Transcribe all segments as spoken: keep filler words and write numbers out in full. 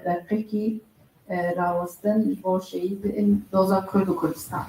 deqekî, e, rawestin ji bo şehîdên doza Kurd û Kurdistan.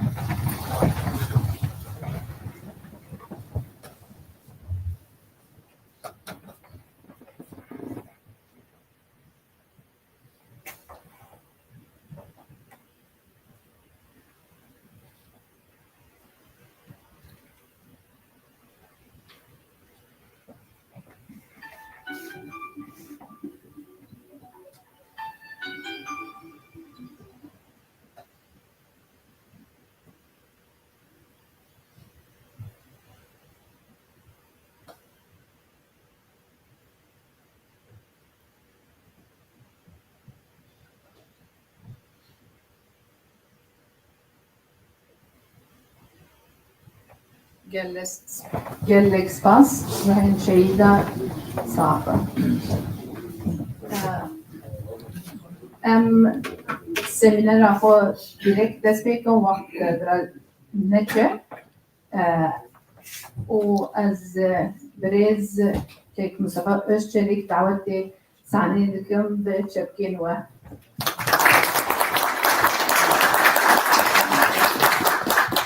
Gelek, gelek spas, ruhên şehîda sax be. Em semînera xwe direkt dest pê bikin, wext, e, bira neçe. E, û ez, e, birêz Kek Mustafa Özçelik dawetê sahneyê dikim bi çepkên we.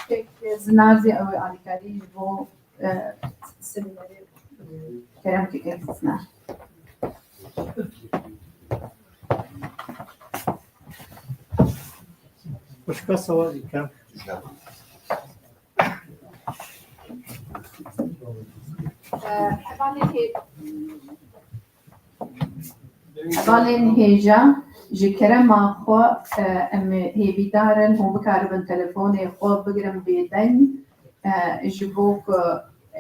Kek Zinar zî ew ê alîkarî ji bo, e, semînerê, e, kerem Kek Zinar. Xwişka Sewazî kem. Hevalên hê-, hevalên hêja, ji kerema xwe, e, em hêvîdar in hûn bikaribin telefonê xwe bigirin bêdeng, e, ji bo ku,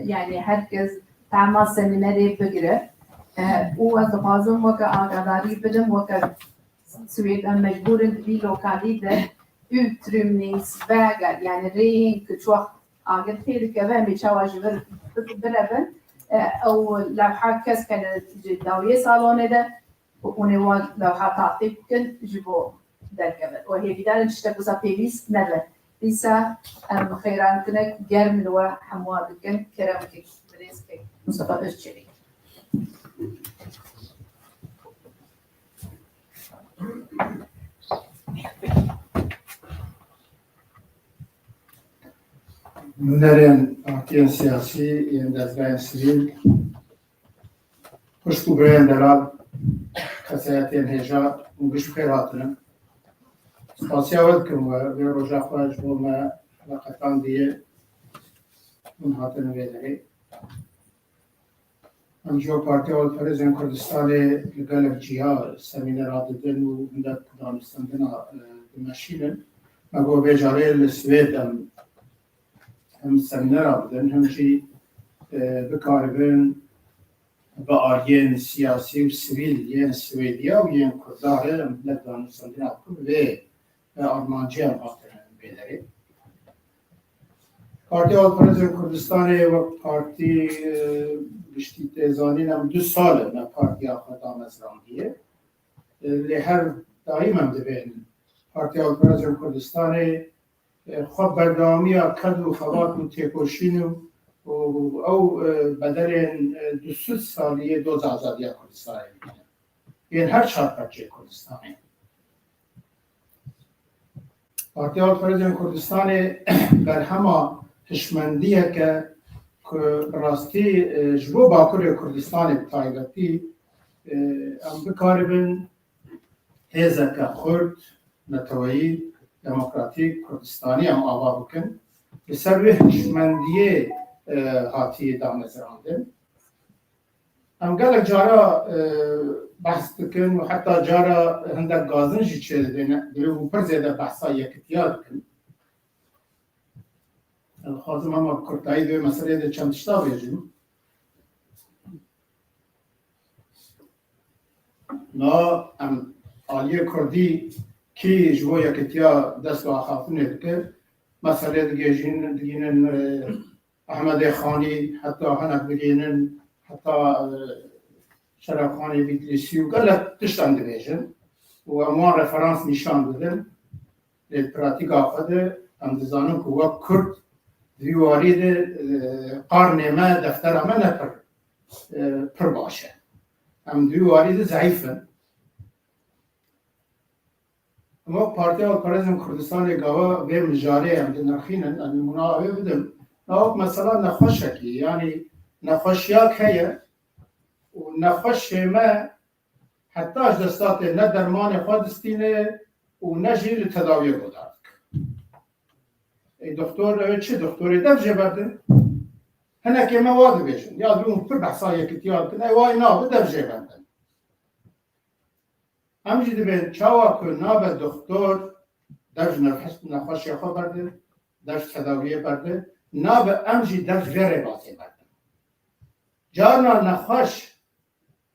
yanî her kes tema semînerê bigire. E, û ez dixwazim weke agadarî bidim, weke Swêd em mecbûr in di vî lokalî de Utrymningsvägar, yani rêyên ku çawa agir tê dikeve, em ê çawa ji vir bi-, birevin. E, ew lewha kesk hene ji dawiyê salonê de, û hûn ê wan lewha taqîb bikin ji bo derkevin. Û hêvîdar in tiştek wisa pêwîst nebe. Dîsa em xêrankinek germ li we hemû dikin. Kerem bikin, birêz Kek Mustafa Özçelik. Nûnerên partiyên siyasî yên dezgehên sivîl, xwişk û birayên delal, kesayetiyên hêja, hûn giş bi xêr hatine. Spasiya we dikim we vê roja xwe ji bo me veqetandiye, hûn hatine vê derê. Em ji bo Partiya Alperêzên Kurdistanê li gelek ciya semînera didin û hindek danûstendina, e, dimeşînin. Me got vê carê li Swêd em him semînera bidin, him jî, e, bikaribin bi aliyên siyasî û sivîl yên Swêdiya û yên Kurdan re em hindek danûstendina bikin. Vê e, armancê em hatine vê derê. Partiya Alperêzên Kurdistanê wek partî, e, giştî tê zanîn, em du sal e me partiya xwe damezrandiye. E, lê her daîm em dibêjin, Partiya Alperêzên Kurdistanê, e, xwe berdewamiya ked û xebat û têkoşîn û, û ew, e, bedelên, e, du sed saliyê doza azadiya Kurdistanê dibîne. Yên her çar parçeyê Kurdistanê. Partiya Alperêzên Kurdistanê berhema hişmendiyeke ku bi rastî, e, ji bo Bakurê Kurdistanê bi taybetî, e, em bikaribin hêzeke xurt, neteweyî, demokratîk, Kurdistanî em ava bikin. Li ser wê hişmendiyê, e, hatiye damezrandin. Em gelek cara, e, behs dikin û heta cara hindek gazin jî çêdibêne, dilê hûn pir zêde behsa yekitiya dikin. Ez dixwazim hema bi kurtayî di vê meseleyê de çend tişta bêjim. Na em aliyê Kurdî kî ji bo yekitiya dest bi axaftinê dike, meselê digihîjin, digihînin, e, Ehmedê Xanî, heta hinek digihînin, heta, e, Şerefxanê Bîtlîsî û gelek tiştan dibêjin û em wan referans nîşan didin. Lê di pratîka xwe de em dizanin ku wek Kurd di vî warî de, e, qarnê me, deftera me ne pir, e, pir baş e. Em di vî warî de zeîf in. Wek Partiya Xalkperestên Kurdistanê gava vê mijarê em dinirxînin, em nimûna wê bidim. Na wek mesela nexweşekî, yanî nexweşiyek heye û nexweşê me heta ji destê ne dermanê xwe distîne û ne jî li tedawiyê guhdar dike. Ê, doktor, ew çi doktorê dev jê berdin? Hinekê me wa dibêjin. Ya dibin pir behsa yekitiya dikin, ey wayî nabe dev jê berdin. Em jî dibên çawa ku nabe doktor dev ji nexweş-, nexweşiya xwe berdin, dev ji tedawiyê berdin, nabe em jî dev ji vê rêbazê berdin. Carna nexweş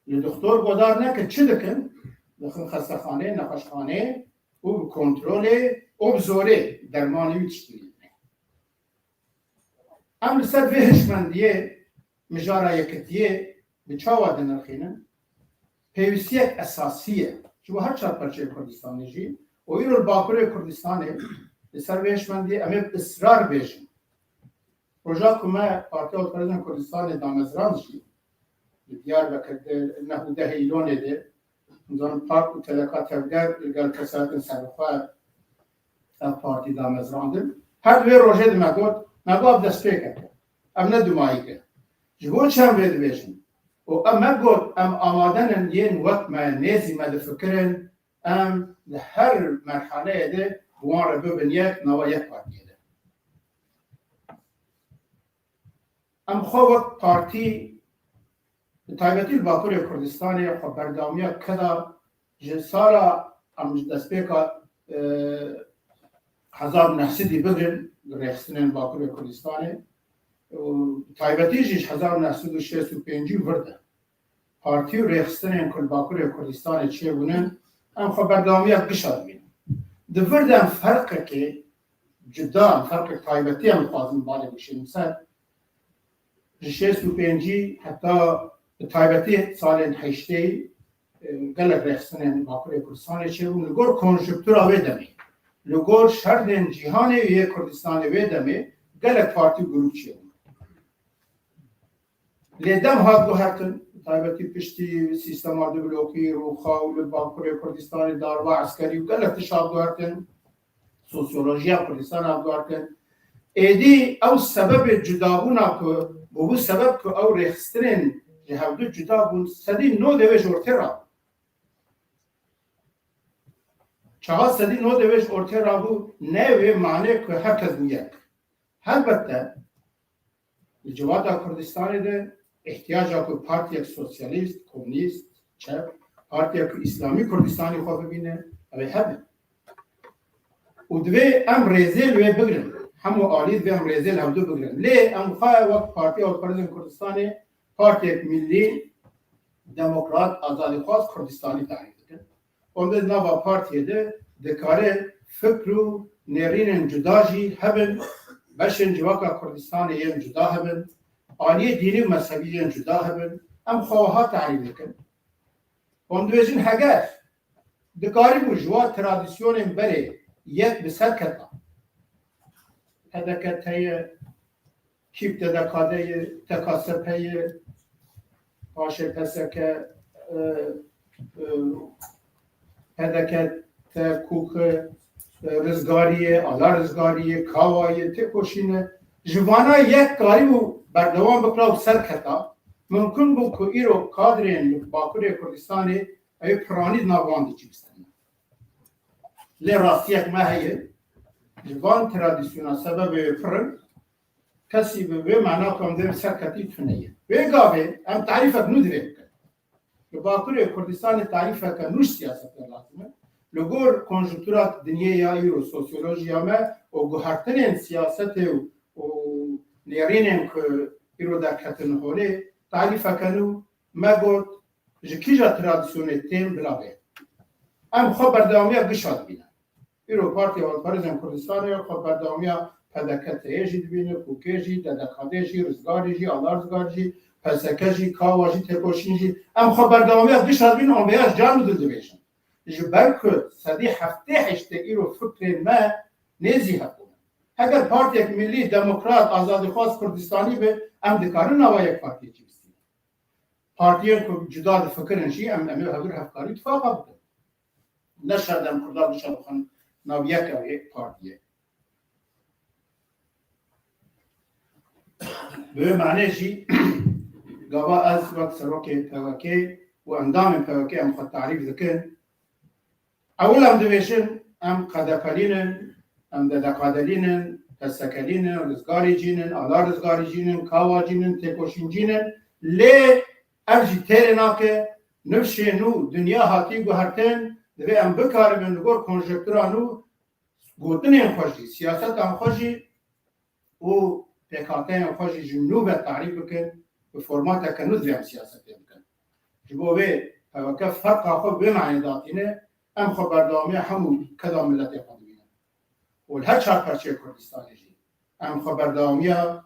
li doktor godar neke çi dikin? Dixin xestexanê, nexweşxanê û bi kontrolê û bi zorê dermanê wî tişkîlîne. Em li ser vê hişmendiyê mijara yekitiyê bi çawa dinirxînin? Pêwîstiyek esasî ye. Ji bo her çar perçeyê Kurdistanê jî û îro li Bakurê Kurdistanê li ser vê hişmendiyê em ê bi israr bêjin. Roja ku me Partiya Xalkperestên Kurdistanê damezrand jî li Diyarbekir de, neh û dehê Îlonê de, zanim park û teleka tevger li gel kesayetên serbixwe ev partî damezrandin. Her di vê rojê de me got, me got ev destpêk e. Ev ne dumayîk e. Ji bo çi em vê dibêjin? Û em me got, em amade nin yên wek me nêzî me difikirin, em li her merhaleyê de bi wan re bibin yek, nava yek partiyê de. Em xwe wek partî, bi taybetî li Bakurê Kurdistanê xwe berdewamiya keda ji sala em ji destpêka, e, hezar û neh sedî bigrin, rêxistinên Bakurê Kurdistanê û bi taybetî jî ji hezar û neh sed û şêst û pêncî vir de partî û rêxistinên ku li Bakurê Kurdistanê çêbûnin, em xwe berdewamiya gişa dibînin. Di vir de em ferqekê cuda, em ferqek taybetî em dixwazin balê bişînin ser. Ji şêst û pêncî heta bi taybetî salên heştêyî, e, gelek rêxistinên Bakurê Kurdistanê çêbûn. Li gor konjunktura wê demê, li gor şerdên cîhanê û yê Kurdistanê wê demê gelek partî û grûp çêbûn. Lê dem hat guhertin, taybetî piştî sîstema dublokî, rûxa û li Bakurê Kurdistanê darba eskerî û gelek tişt hat guhertin, sosyolojiya Kurdistan hat guhertin. Êdî ew sebebê cudabûna ku bûbû sebeb ku ew rêxistinên ji hevdu cuda bûn, sedî nodê wê ji ortê rabû. Çawa sedî nodê wê ji ortê rabû, ne wê mane ku herkes bû yek. Helbette, li civata Kurdistanê de ihtiyaca ku partiyek sosyalîst, komûnîst, çep, partiyek ku îslamî Kurdistanê xwe bibîne, ew ê hebe. Û divê em rêzê li wê bigrin. Hemû alî divê em rêzê li hevdu bigrin. Lê em xwe wek Partiya Xalkperestên Kurdistanê partiyek milî, demokrat, azadîxwaz Kurdistanî tarîf dikin. Onde di nava partiyê de dikare fikr û nêrînên cuda jî hebin, beşên civaka Kurdistanê yên cuda hebin, aliyê dînî û mezhebî yên cuda hebin. Em xwe wiha tarîf dikin. Hûn dibêjin heger dikarîbû ji wan tradisyonên berê yek bi ser keta. P D K heye, kî P D K D ye, T K S P ye, paşê P S K, e, e, P D K, T K K, e, Rizgarî ye, Ala Rizgarî ye, Kawa ye, têkoşîn e. Ji vana yek karîbû berdewam bikira û ser keta. Mimkun bû ku îro kadrên li Bakurê Kurdistanê ew ê piranî di nav wan de cî bistînin. Lê rastiyek me heye, ji van tradisyona sebebê wê pir in, kesî bi vê mana ku em dê bi ser ketî tune ye. Wê gavê em tarîfek nû divê bikin. Li Bakurê Kurdistanê tarîfeke nû ji siyasetê lazim e. Li gor konjunktura dinyê ya îro, sosyolojiya me û guhertinên siyasetê û, û nêrînên ku îro derketin holê, tarîfeke nû me got, ji kîja tradisyonê tên bila bê. Em xwe berdewamiya gişa dibînin. Îro Partiya Xalkperestên Kurdistanê xwe berdewamiya P D K T'yê jî dibîne, Kûkê jî, D D K D jî, Rizgarî jî, Ala Rizgar jî, P S K jî, Kawa jî, Têkoşîn jî. Em xwe berdewamiya gişa dibînin, em vêya ji can û dil dibêjin. Ji ber ku sedî heftê heştê îro fikrên me nêzî hev bûne. Heger partiyek milî, demokrat, azadîxwaz Kurdistanî be, em dikarin nava yek partiyê cî bistînin. Partiyên ku cuda difikirin jî em, em ê hevdû hevkarî tifaqa bikin. Ne şert em Kurdan bişa bixin nav yek ew ê partiyê. Bi wê manê jî gava ez wek serokê P Y K û endamên P Y K em xwe tarîf dikin. Ewil em dibêjin, em KDP'lî nin, em DDK'lî nin, PSK'lî nin, Rizgarîcî nin, Ala Rizgarîcî nin, Kawacî nin, Têkoşîncî nin. Lê ev jî têrê nake, nifşên nû dinya hatî guhertin, divê em bikaribin li gor konjektûra nû gotinên xwe jî, siyasetan xwe jî û pêkhateyên xwe jî ji nû ve tarîf bikin, bi formateke nû divê em siyasetê bikin. Ji bo vê P Y K ferqa xwe bi wê manê datîne, em xwe berdewamiya hemû keda miletê xwe dibînin. Û li her çar perçeyê Kurdistanê jî em xwe berdewamiya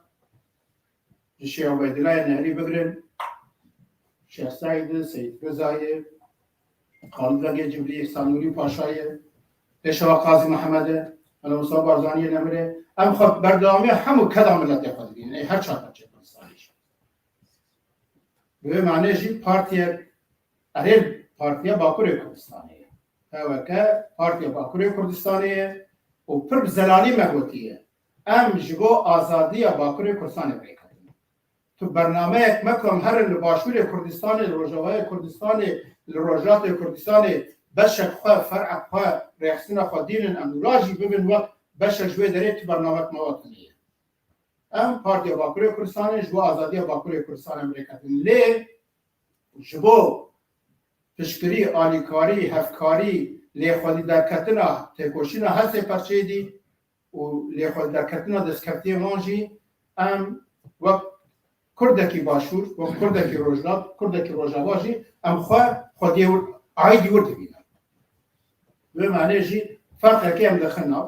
ji Şêx Ubeydullahê Nehrî bigirin, Şêx Seîdê, Seyîd Rizayê, Xalid Vengê Cibrî, Îhsan Nûrî Paşayê, Pêşewa Qazî Mihemedê, Mela Musa Barzaniyê Nemirê, em xwe berdewamiya hemû keda miletê xwe dibînin, ê her çar perçeyê Kurdistanê jî. Bi wê manê jî partiyek, erê, Partiya Bakurê Kurdistanê ye. P Y K Partiya Bakurê Kurdistanê ye û pir bi zelalî me gotiye. Em ji bo azadiya Bakurê Kurdistanê bi rê ketin. Tu bernameyek me ku em herin li Başûrê Kurdistanê, li Rojavayê Kurdistanê, li Rojhilatê Kurdistanê beşek xwe, fer'ek xwe, rêxistina xwe dînin, em wila jî bibin wek beşek ji wê derê, tu bernamek me wa tune ye. Em Partiya Bakurê Kurdistanê ji bo azadiya Bakurê Kurdistanê em rê ketin. Lê ji bo piştgirî, alîkarî, hevkarî, lêxwedî derketina têkoşîna her sê perçeyê dî û lêxwedî derketina destkeftiyên wan jî em wek Kurdekî Başûr, wek Kurdekî Rojhilat, Kurdekî Rojava jî em xwe xwediyê wir, aîdî wir dibînin. Wê manê jî ferqekê em dixin nav.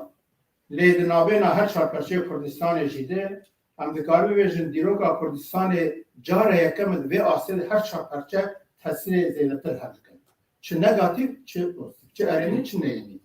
Lê di navbêna her çar perçeyê Kurdistanê jî de em dikarin bibêjin dîroka Kurdistanê cara yekem di vê astê de her çar perçe tesîrê zêdetir hevdikin. Çi negatîf, çi pozîtîf, çi erênî, çi neyênî.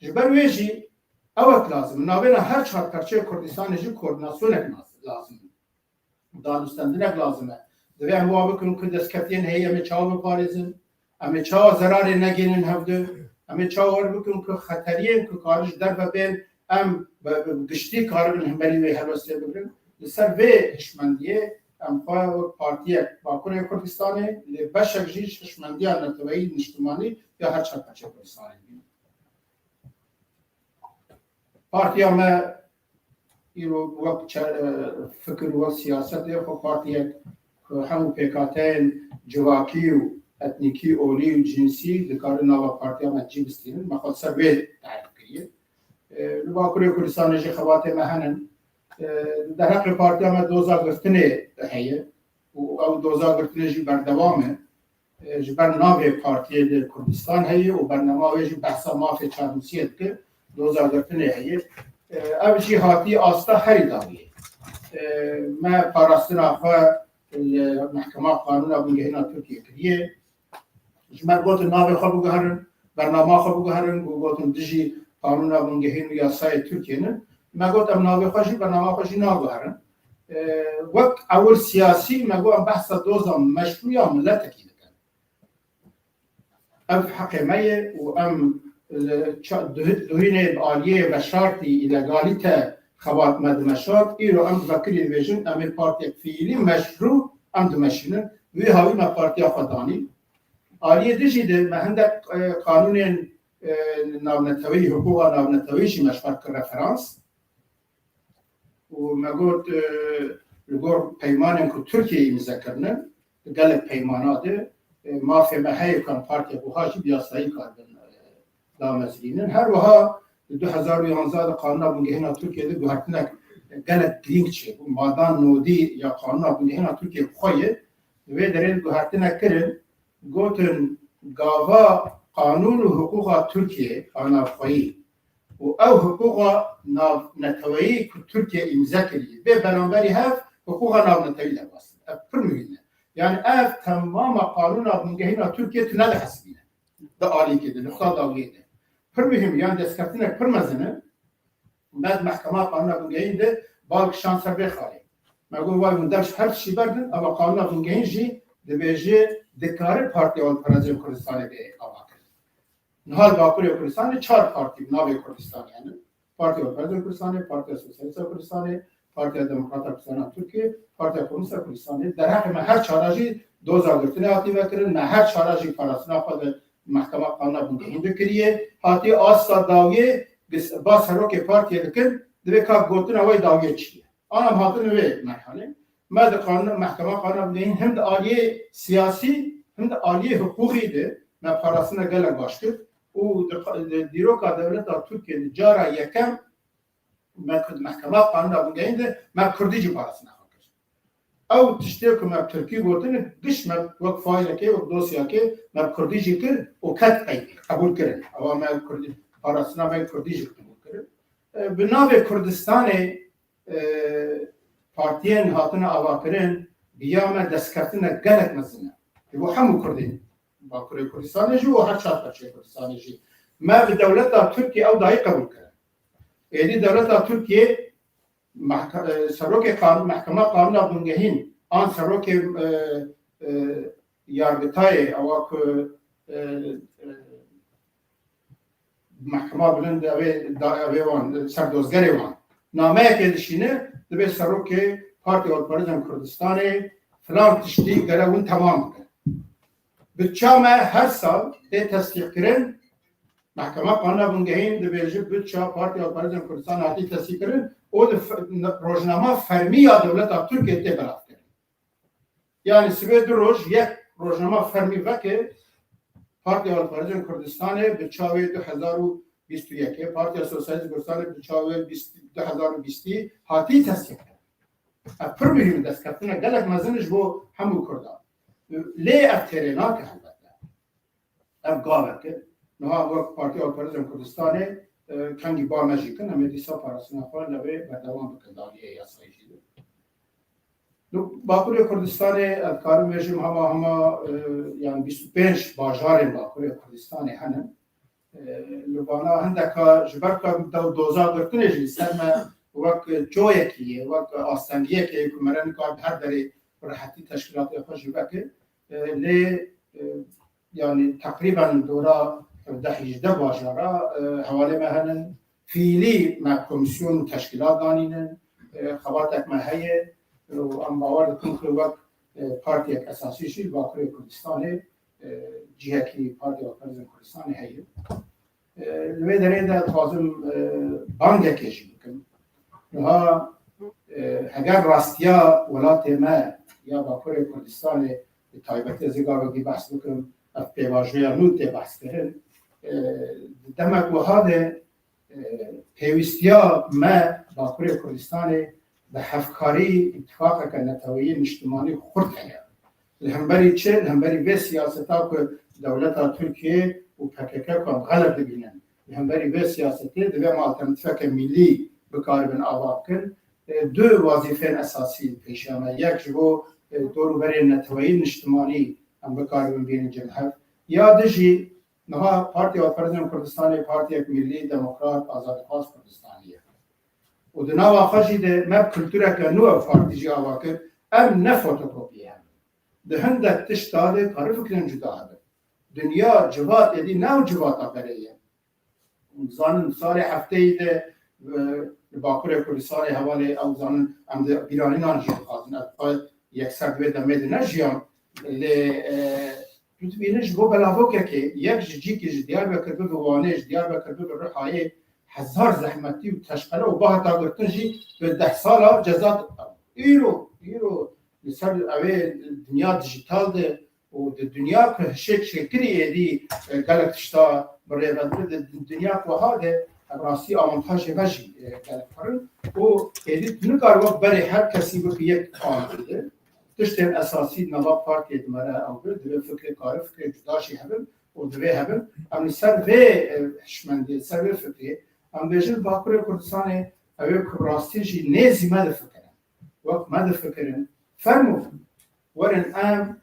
Ji ber wê jî ewek lazim e, navbêna her çar perçeyê Kurdistanê jî koordînasyonek nas-, lazim e. Danûstendinek lazim e. Divê em wa bikin ku destkeftiyên heye em ê çawa biparêzin, em ê çawa zerarê negihînin hevdu, em ê çawa wer bikin ku xeteriyên ku karin ji derve bên em bi, bi giştî karibin hemberî wê helwestê bigrin. Li ser vê hişmendiyê em xwe wek partiyek Bakurê Kurdistanê, lê beşek jî ji hişmendiya neteweyî niştimanî ya her çar perçeyê Kurdistanê dibînin. Partiya me îro wek çe-, fikir û wek siyasetê xwe partiyek ku hemû pêkhateyên civakî û etnîkî, olî û cinsî dikarin nava partiya me cî bistînin. Me xwe ser wê tarîf kiriye. E, li Bakurê Kurdistanê jî xebatê me henin. E, derheqê partiya me doza girtinê heye û ew doza girtinê jî berdewam e. E, ji ber navê partiyê li Kurdistan heye û bernama wê jî behsa mafê çarnûsiyê dike, doza girtinê heye. E, ev jî hatî asta herî dawiyê. E, me parastina xwe li Mehkema Qanûna Bingehîna Tirkiyê kiriye. Ji me gotin navê xwe biguherin, bernama xwe biguherin, û gotin dijî Qanûna Bingehîn û Yasayê Tirkiyê ne. Me got em navê xwe jî, bernama xwe jî naguherin. E, wek ewil siyasî me got em behsa doza meşrû ya miletekî dikin. Ev heqê me ye û em li ça-, duh-, duhînê bi aliyê veşartî, îlegalîte xebat me dimeşand. Îro em bi vekirî dibêjin, em ê partiyek fiîlî meşrû em dimeşînin. Wî hawî me partiya xwe danî. Aliyê dijî de me hindek, e, qanûnên, e, navneteweyî, hiqûqa navneteweyî jî me ji xwe kir referans. Û me got, e, li gor peymanên ku Tirkiyeyê îmze kirine, di gelek peymana de, e, mafê me heye ku em partiyek wiha jî bi yasayî karibin, e, damezrînin. Her wiha di du hezar û yanzdeh de Qanûna Bingehîna Tirkiyê de guhertinek gelek girîng çêbû. Madan nodî ya Qanûna Bingehîna Tirkiyê bi xwe ye. Di vê derê de guhertinek kirin, gotin gava qanûn û hiqûqa Tirkiyê a navxweyî û ew hiqûqa navneteweyî ku Tirkiye îmze kiriye, bê beramberî hev hiqûqa navnetewî derbas dibe. Ev pir muhîm e. Yani ev temama qanûna bingehîna Tirkiye tu nedihesibîne. Di alîkê de, nuqta dawiyê de. Pir muhîm, yani destkeftinek pir mezin e. Me di Mehkema Qanûna Bingehîn de bal kişand ser vê xalê. Me got, vay, hûn dev ji her tiştî berdin, eva Qanûna Bingehîn jî dibêje dikare Partiya Hilbijartinên Kurdistanê bê avakirin. Niha li Bakurê Kurdistanê çar partî bi navê Kurdistanê hene. Partiya Kurdistanê, Partiya Sosyalîst a Kurdistanê, Partiya Demokrat a Kurdistanê a Tirkiyê, Partiya Komûnîst a Kurdistanê. Derheqê me her çara jî doza girtinê hatî vekirin, me her çara jî parastina xwe di Mehkema Qanûna Bingehîn de kiriye. Hatî asta dawiyê gis-, ba serokê partiyê dikin, divê ka gotina wê dawiyê çi ye. Ana em hatin vê merhalê. Me di qanûn, Mehkema Qanûna Bingehîn him di aliyê siyasî, him di aliyê hiqûqî de me parastina gelek baş kir. Û di qa-, di dîroka dewleta Tirkiyê de cara yekem me ku di Mehkema Qanûna Bingehîn de me kurdî jî parastina xwe kir. Ew tiştê ku me bi tirkî gotin, giş me wek faylekê, wek dosyakê me bi kurdî jî kir û ket qeydê, qebûl kirin. Ewa me kurdî, parastina me kurdî jî qebûl kirin. E, bi navê Kurdistanê, e, partiyên hatine avakirin, bi ya me destkeftine gelek mezin e. Ji bo hemû Kurdên Bakurê Kurdistanê jî û her çar parçeyê Kurdistanê jî. Me bi dewleta Tirkiyê ew dayî qebûl kirin. Êdî dewleta Tirkiyê mehke-, e, serokê qan-, Mehkema Qanûna Bingehîn an serokê, e, e, yargitayê ewa ku, e, e, Mehkema Bilind ev ê da-, ev ê wan, serdozgerê wan nameyekê dişîne, dibê serokê Partiya Xalkparêzên Kurdistanê filan tiştî gere hûn temam bikin. Bütça me her sal tê tesdîqkirin. Mehkema Qanûna Bingehîn dibêje, bütça Partiya Xalkparêzên Kurdistanê hatî tesdîqkirin û di f-, n-, rojnama fermî ya dewleta Tirkiyê tê belavkirin. Yanî sibê du roj yek rojnama fermî veke, Partiya Xalkparêzên Kurdistanê bi çavê du hezar û bîst û yekê, Partiya Sosyalîst Kurdistanê bi çavê bîst, du hezar û bîstî hatî tesdîqkirin. Ev pir muhîm e, destkeftine gelek mezin ji bo hemû Kurdan. Lê ev têrê nake helbete. Ev gavek e. Niha wek Partiya Xalkparêzên Kurdistanê, e, kengî ba me jî kin, em ê dîsa parastina xwe lewê berdewam bikin, daliyê yasayî jî de. Li Bakurê Kurdistanê ez dikarim bêjim hema hema, e, yani bîst û pênc bajarên Bakurê Kurdistanê hene. E, li vana hindeka ji ber ku em dew doza girtinê jî li ser me wek coyekî ye, wek astengiyekê ye ku mere nikare bi her derê bi rehetî teşkîlatê xwe jî veke. E, lê, e, yani teqrîben dora hevdeh hejdeh bajara, e, hevalê me hene. Fîlî me komîsyon û teşkîlat danînin, e, xebatek me heye, e, û em bawer dikin ku wek, e, partiyek esasî jî li Bakurê Kurdistanê, e, cihekî Partiya Xalkparêzên Kurdistanê heye. E, li vê derê de dixwazim, e, bangekê jî bikim. Niha, e, heger rastiya welatê me ya Bakurê Kurdistanê, bi taybetî ez ê gavekî behs bikim, ev pêvajoya nû tê behs kirin. E, di demek wiha de, e, pêwîstiya me Bakurê Kurdistanê bi hevkarî îtifaqeke neteweyî niştimanî xurt heye. Li hemberî çi? Li hemberî vê siyaseta ku dewleta Tirkiyê û P K K ku em xelet dibînin. Li hemberî vê siyasetê divê em alternatîfeke mîlî bikaribin ava bikin. E, du wazîfeyên esasî pêşiya me. Yek ji bo, e, dor û berên neteweyî niştimanî em bikaribin bînin cem hev. Ya du jî niha Partiya Xalkparêzên Kurdistanê partiyek mîlî, demokrat, azadîxwaz Kurdistanî ye. Û di nava xwe jî de me bi kultureke nû ev partî jî ava kir, em ne fotokopiyê hev in. Di hindek tişta de karin fikrên cuda hebin. Dinya civat êdî ne ew civata berê ye. Em zanin salê hefteyî de, e, li Bakurê Kurdistanê hevalê ew zanin em di bîranînan jî dixwazin. Ev xwe yekser di vê demê de ne jiyan. Lê, e, tu dibînî ji bo belavokekê yek ji cîkî ji Diyarbekir bibe Wanê, ji Diyarbekir bibe Rihayê, hezar zehmetî û teşqele û bihata girtin jî bi deh sala ceza dibe. Îro, îro li ser ew ê dinya dijîtal de û di dinya ku hişê çêkirî êdî, e, gelek tişta bi rê ve dibe, di dinya ku wiha de ev rastî avantajê me jî, e, gelek pir in û êdî tu nikar wek berê her kesî bikî yek antî de. Tiştên esasî nava partiyê di me re ew bir, divê fikrê kare, fikrê cuda jî hebin û divê hebin. Em li ser vê, e, hişmendê, li ser vê fikrê, em bêjin Bakurê Kurdistanê ew ê ku bi rastî jî nêzî me difikirin. Wek me difikirin. Fermo, werin em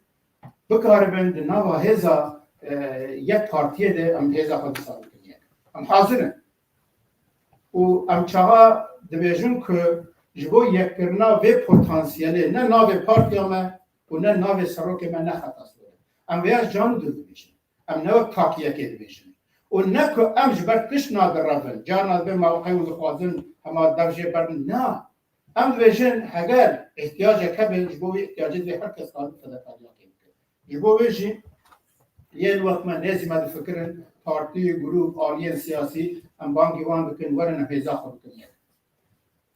bikaribin di nava hêza, e, yek partiyê de em hêza xwe dîsa bikin yek. Em hazir in. Û em çaxa dibêjin ku ji bo yekkirina vê potansiyelê ne navê partiya me û ne navê serokê me ne xeta sor e. Em vêya ji can û dil dibêjin. Em ne wek takiyekê dibêjin. û ne ku em ji ber tişt nadirevin, carna dibê mewqey û dixwazin hema dev jê berdin. Na. Em dibêjin, heger ihtiyacek hebe, ji bo wî ihtiyacê divê her kes karibe fedekariyekê bike. Ji bo wê jî yên wek me nêzî me difikirin, partî, grûp, aliyên siyasî, em bangî wan dikin, werin em hêza xwe bikin yek.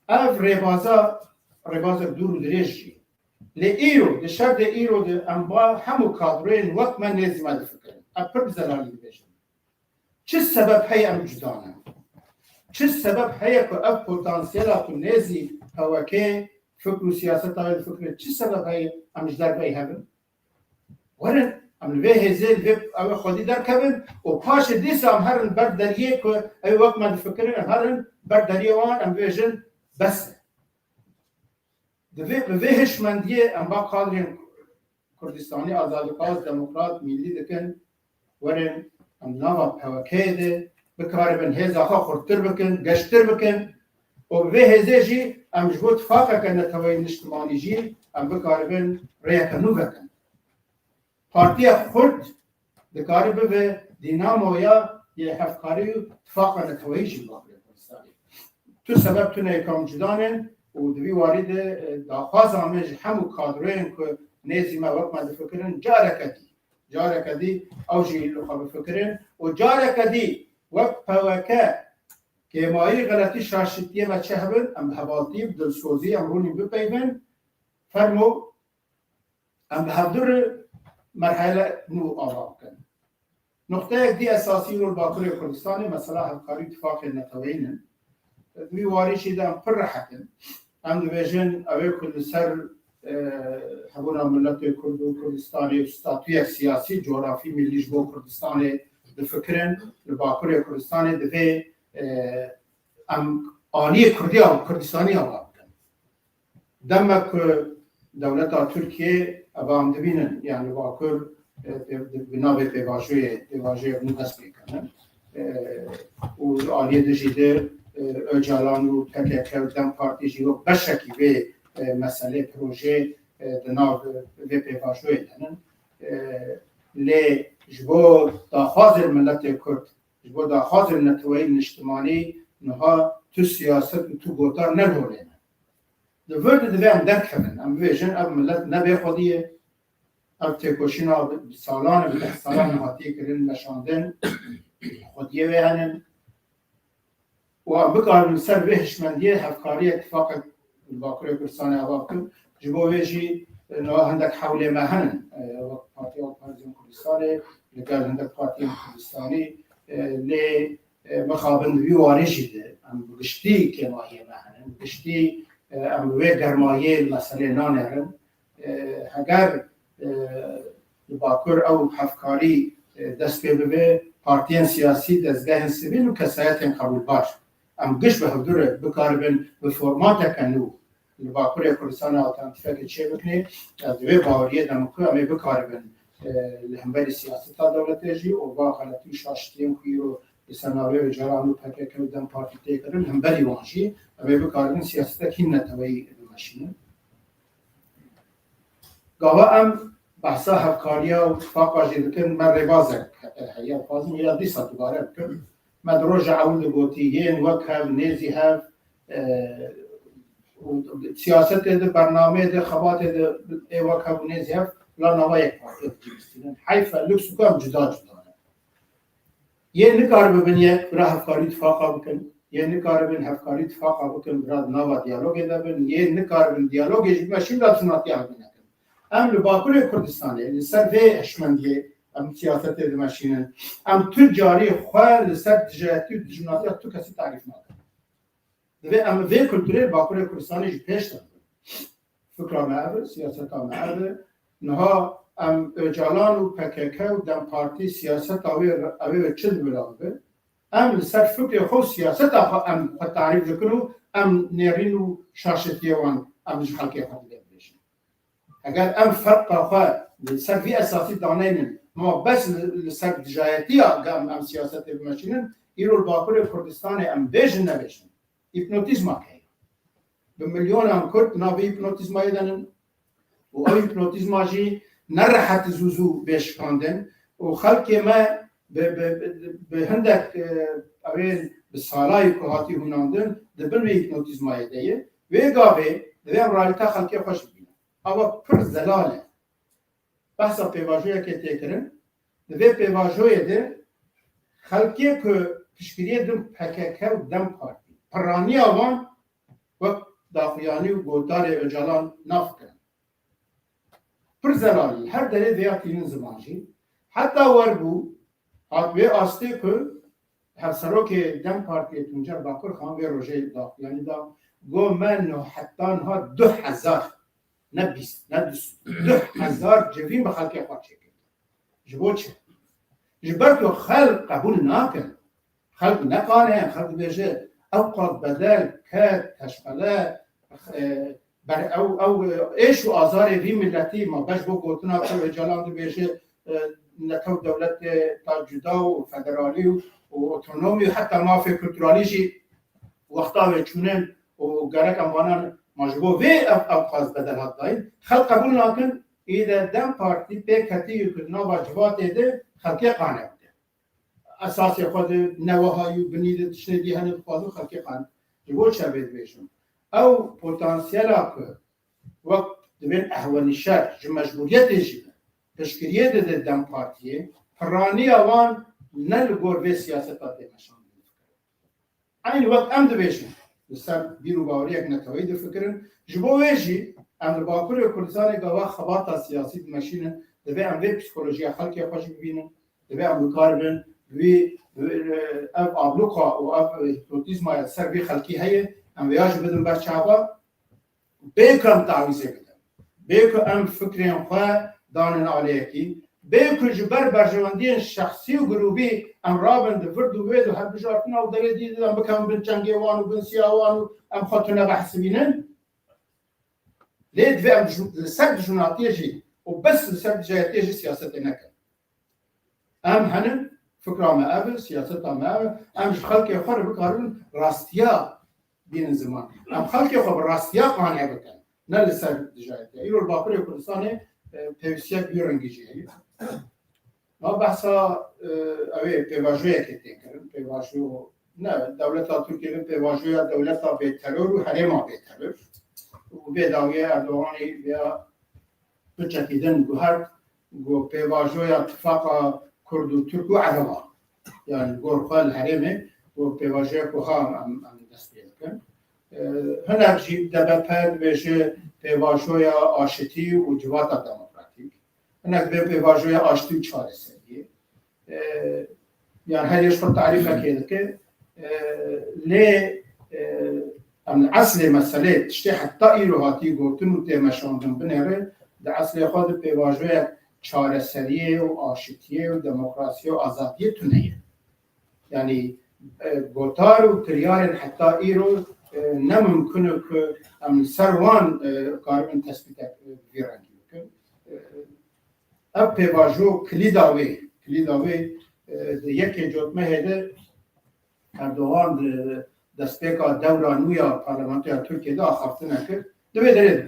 Ev rêbaza, rêbazek dûr û dirêj jî. Lê îro, di şerdê îro de em ba hemû kadroyên wek me nêzî me difikirin. Ev pir bi zelalî dibêjin. Çi sebeb heye em cuda ne? Çi sebeb heye ku ev potansiyela ku nêzî P W K fikr û siyaseta wê difikirin, çi sebeb heye em ji derveyî hebin? Werin, em li vê hêzê, li vê ew xwedî derkevin û paşê dîsa em herin ber deriyê ku ew wek me difikirin, em herin ber deriyê wan, em bêjin, bes e. Di vê, bi vê hişmendiyê em ba kadrên Kurdistanî azadixwaz, demokrat, mîllî dikin, werin em nava P W K'yê de bikaribin hêza xwe xurttir bikin, geştir bikin û bi vê hêzê jî em ji bo tifaqeke neteweyî niştimanî jî em bikaribin rêyeke nû vekin. Partiya xurt dikare bibe dînamoya yê hevkarî û tifaqa neteweyî jî li Bakurê Kurdistanê. Tu sebeb tune ye ku em cuda ne û di vî warî de, e, daxwaza me ji hemû kadroyên ku nêzî me wek me difikirin, careke dî, careke dî ew jî li xwe bifikirin û careke dî wek P W K kêmayî, xeletî, şaşitiyê me çi hebin, em bi hevaltî, bi dilsozî em rûnî bipeyvin. Fermo, em bi hevdu re merhele nû ava bikin. Nuqteyek dî esasî îro li Bakurê Kurdistanê mesela hevkarî û tifaqên neteweyî ne. Di vî warî jî de em pir rehet in. Em dibêjin ew ê ku li ser, e, hebûna miletê Kurd û Kurdistanê û statuyek siyasî, coğrafî, millî ji bo Kurdistanê difikirin, li Bakurê Kurdistanê divê, e, em aliyê Kurdiya û Kurdistanî ava bikin. Dema ku dewleta Tirkiyê, eva em dibînin, yani Bakur, e, pê-, bi navê pêvajoyê, pêvajoyê nû dest pê kirin. E, û li aliyê dijî de, e, Ocalan û P K K û DEM Partî jî wek beşekî vê, e, meselê, projê, e, di nav vê pêvajoyê de ne. E, lê ji bo daxwazên miletê Kurd, ji bo daxwazên neteweyî niştimanî niha tu siyaset û tu gotar ne li holê ne. Li vir de divê em derkevin, em bibêjin, ev milet ne bêxwedî ye, ev têkoşîna bi, bi salan e, bi deh salan e hatiye kirin, meşandin, xwediyê wê hene. Û em bikarin li ser vê hişmendiyê hevkariyek, tifaqek li Bakurê Kurdistanê ava bikin. Ji bo vê jî, e, niha hindek hewlê me henin, e, wek Partiya Parêzên Kurdistanê, li gel hindek partiyên Kurdistanî, e, lê, e, mixabin di vî warê jî de em bi giştî kêmahiyê me henin, bi giştî, e, em bi wê germayê li meselê nanêrin. E, heger, e, li Bakur ew hevkarî, e, dest pê bibe, partiyên siyasî, dezgehên sivîl û kesayetên qebûlbar, em giş bi hevdu re bikaribin bi formateke nû li Bakurê Kurdistanê alternatîfekê çêbikin. Ez di vê baweriyê de me ku em ê bikaribin, e, li hemberî siyaseta dewletê jî û va xeletî û şaşitiyên ku îro li ser navê Ocalan û P K K û DEM Partî tê kirin, hemberî wan jî em ê bikaribin siyasetek hîn neteweyî bimeşînin. Gava em behsa hevkariya û tifaqa jî dikin, me rêbazek heye, dixwazim ya dîsa dubare bikim. Me di roja ewil de gotî, yên wek hev, nêzî hev, e, û siyasetê de, bernameyê de, xebatê de ê wek hev û nêzî hev, bila nava yek partiyê dicivistînin. Heyf e, lûks e ku em cuda cuda ne. Yên nikaribin yek, bila hevkarî tifaqa bikin. Yên nikaribin hevkarî tifaqa bikin, bila di nava diyalogê de bin. Yên nikaribin diyalogê jî bimeşîn, bila dijminatiya hev nekin. Em li Bakurê Kurdistanê, li ser vê hişmendiyê em siyasetê dimeşînin. Em tu carî xwe li ser dijayetî û dijminatiya tu kesî tarîf nakin. Divê em vê kulturê li Bakurê Kurdistanê jî pêş de bibin. Fikra me ev e, siyaseta me ev e. Niha em Ocalan û P K K û DEM Partî siyaseta wê, ew ê çi bila bibe? Em li ser fikrê xwe û siyaseta xwe em xwe tarîf dikin û em nêrîn û şaşetiyê wan em ji xelkê xwe divê bibêjin. Heger em ferqa xwe li ser vî esasî daneynin, ma bes li, li ser dijayetiya ge em, em siyasetê bimeşînin, îro li Bakurê Kurdistanê em bêjin nebêjin, hîpnotîzmak heye. Bi milyonan Kurd navê hîpnotîzmayê de nin û ew hîpnotîzma jî ne rehet zû zû bê şikandin û xelkê me bi, bi, bi, bi hindek, e, evên bi salayî ku hatî hûnandin, di bin vê hîpnotîzmayê de ye. Wê gavê divê em realîta xelkê xwe jî bibînin. Ava pir zelal e. Behsa pêvajoyekê tê kirin. Di vê pêvajoyê de xelkê ku piştgiriyê din P K K û DEM Partî, piraniya wan wek daxuyanî û gotarê Ocalan nafikirin. Pir zelal in. Her derê vêya tînin ziman jî. Heta werbû, hat wê astê ku hevserokê DEM Partiyê Tuncer Bakurxan vê rojê daxuyanî da, got, me niha heta niha du hezar, ne bîst, ne du sed, du hezar civîn bi xelkê xwe çêkir. Ji bo çi? Ji ber ku xelk qebûl nakin. Xelk ne qane, xelk dibêje, ew qas bedel, ked, teşqele, e, ber-, ew, ew, e, êş û azarê vî miletî, ma beş bo gotina ku Ocalan dibêje, e, netew dewletê ta cuda û federalî û, û otonomî û heta mafê kulturalî jî wexta wê çûnin û gerek em vanan ma ji bo vê ev, ew qas bedel hat dayîn. Xelk qebûl nakin, î de DEM Partî pê ketî û ku di nava civatê de xelkê qane bike. Esasê xwe di newehayî û binî de tiştê dî hene dixwazin xelkê qane. Ji bo çi vê dibêjim? Ew potansiyela ku wek dibên ehwenîşer ji mecbûriyetê jî be, piştgiriyê dide DEM Partiyê, piraniya wan ne li gor vê siyaseta tê meşandin. Eynî wek em dibêjin, li ser bîr û baweriyek neteweyî difikirin. Ji bo wê jî em li Bakurê Kurdistanê gava xebata siyasî dimeşînin, divê em vê psîkolojiya xelkê xwe jî bibînin, divê em bikaribin wî, ev abluka û ev hîpnotîzmaya ser vî xelkî heye, em vêya jî bidin ber çava. Bê ku em tawîzê bidin, bê ku em fikrên xwe danin aliyekî, bê ku ji ber berjewendiyên şexsî û grûbî em rabin di vir û wê û hilbijartina û derê dî de em bikevin bin çengê wan û bin siya wan û em xwe tune behsibînin. Lê divê em dijm-, li ser dijminatiyê jî û bes li ser dijayetiyê jî siyasetê nekin. Em henin, fikra me ev e, siyaseta me ev e. Em ji xelkê xwe re bikarin rastiya bînin ziman. Em xelkê xwe bi rastiya qane bikin. Ne li ser dijayetiya. Îro li Bakurê Kurdistanê, e, pêwîstiyek wî rengî jî heye. Ma behsa, e, ew ê pêvajoyekê tê kirin. Pêvajo, ne, dewleta Tirkiyê be pêvajoya dewleta bêteror û herêma bêteror. Û vê dawiyê Erdoganî vêya piçekî din guhert, got pêvajoya tifaqa Kurd û Tirk û Ereba. Yani gor xwe li herêmê got pêvajoya ku ha em, em dest pê dikin. E, hinek jî D B P dibêje pêvajoya aşitî û civata demokratîk. Hinek dibê pêvajoya aştî û çareseriyê. E, yani her yek ji xwe tarîfekê dike. E, lê, e, em li eslê meselê tiştê heta îro hatî gotin û tê meşandin binêre, di eslê xwe de pêvajoyek çareseriyê û aşitiyê û demokrasiyê û azadiyê tune ye. Yani, e, gotar û kiryarên heta îro, e, ne mimkun e ku em li ser wan, e, karibin tespîtek, e, vî rengî bikin. E, Ev pêvajo kilîda wê, kilîda wê, e, di yekê cotmehê de Erdogan di destpêka dewra nû ya parlamentoya Tirkiyê de axaftinek kir. Di vê derê de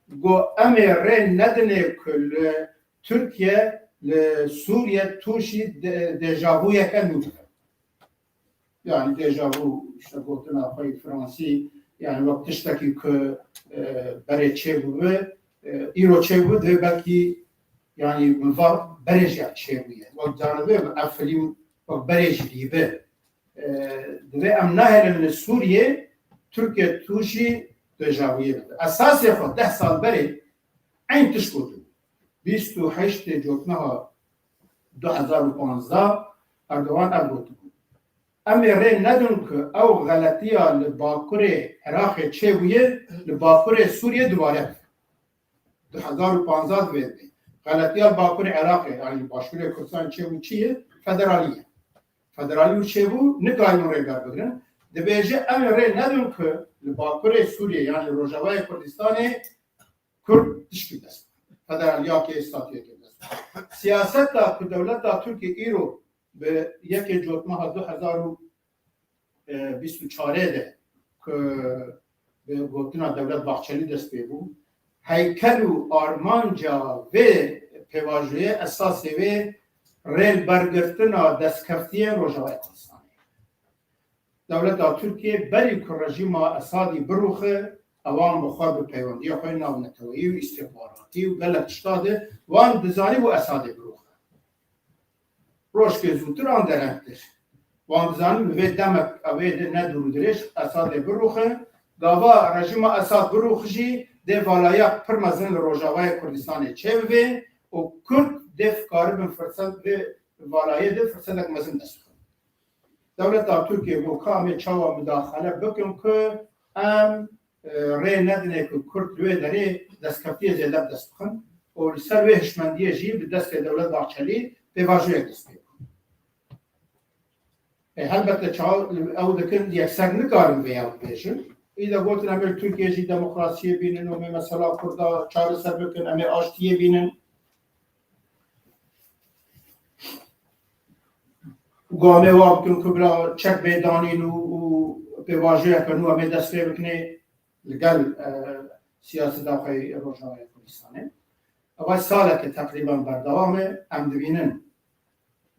got, em ê rê nedinê ku li Tirkiye, li Sûriye tûşî de-, dejavûyeke nû bibe. Yani déjà vu, işte, gotina xwe yê Fransî, yani wek tiştekî ku, e, berê çêbûbe, e, îro çêbûbe, divê belkî, yani min va berê jî çêbûye. Wek canibe ev filîm wek berê jî dîbe. E, divê em nahêlin li Sûriyê Tirkiye tûşî déjà vuyê bibe. Esasê xwe deh sal berê eyn tişt gotin. Bîst û heştê Cotmeha du hezar û panzdeh Erdogan ev gotibû. Em ê rê nedin ku ew xeletiya li Bakurê Iraqê çêbûye, li Bakurê Sûriyê dubare bibe. Du hezar û panzdeh divê bê. Xeletiya li Bakurê Iraqê, yanî Başûrê Kurdistan çêbû çi ye? Federalî ye. Federalî û çêbû, nikarîbûn rê berbigirin. Dibêje, em ê rê nedin ku li Bakurê Sûriyê, yanî Rojavayê Kurdistanê, Kurd tişkî dest. Federaliyakê, statuyekê dest. Siyaseta ku dewleta Tirkiyê îro bi yekê Cotmeha du hezar û bîst û çarê de ku bi gotina Dewlet Bahçelî dest pê bû, heykel û armanca vê pêvajoyê, esasê wê rêlbergirtina destkeftiyên Rojavayê Kurdistanê. Dewleta Tirkiyê berî ku rejîma Esadî birûxe, ewan bi xwe bi peywendiya xwe navneteweyî û îstixbaratî û gelek tişta de wan dizanî bû Esadê birûxe. Rojkê zûtir an derengtir. Wan dizanin bi vê demek ew ê de ne dûr û dirêj Esadê birûxe. Gava rejîma Esad birûxi jî dê valayak pir mezin li Rojavayê Kurdistanê çêbibe û Kurd dê fikaribin firset vê valayê de firsetek mezin dest bixin. Dewleta Tirkiyê got ka em ê çawa mudaxele bikin ku em e, rê nedinê ku Kurd li wê derê destkeftiyê zêde bi dest bixin û li ser wê hişmendiyê jî bi destê Dewlet Bahçelî pêvajoyek dest pê bû. E, helbette çawa ew dikin, yekser nikarin vê ya bibêjin. Î de gotin em ê li Tirkiyê jî demokrasiyê bînin û em ê mesela Kurda çareser bikin, em ê aştiyê bînin. Gamê wa bikin ku bila çek bê danîn û, û pêvajoyeke nû em ê dest pê bikinê li gel, e, siyaseta xwe yê Rojavayê Kurdistanê. Ev saleke teqrîben berdewam e. Em dibînin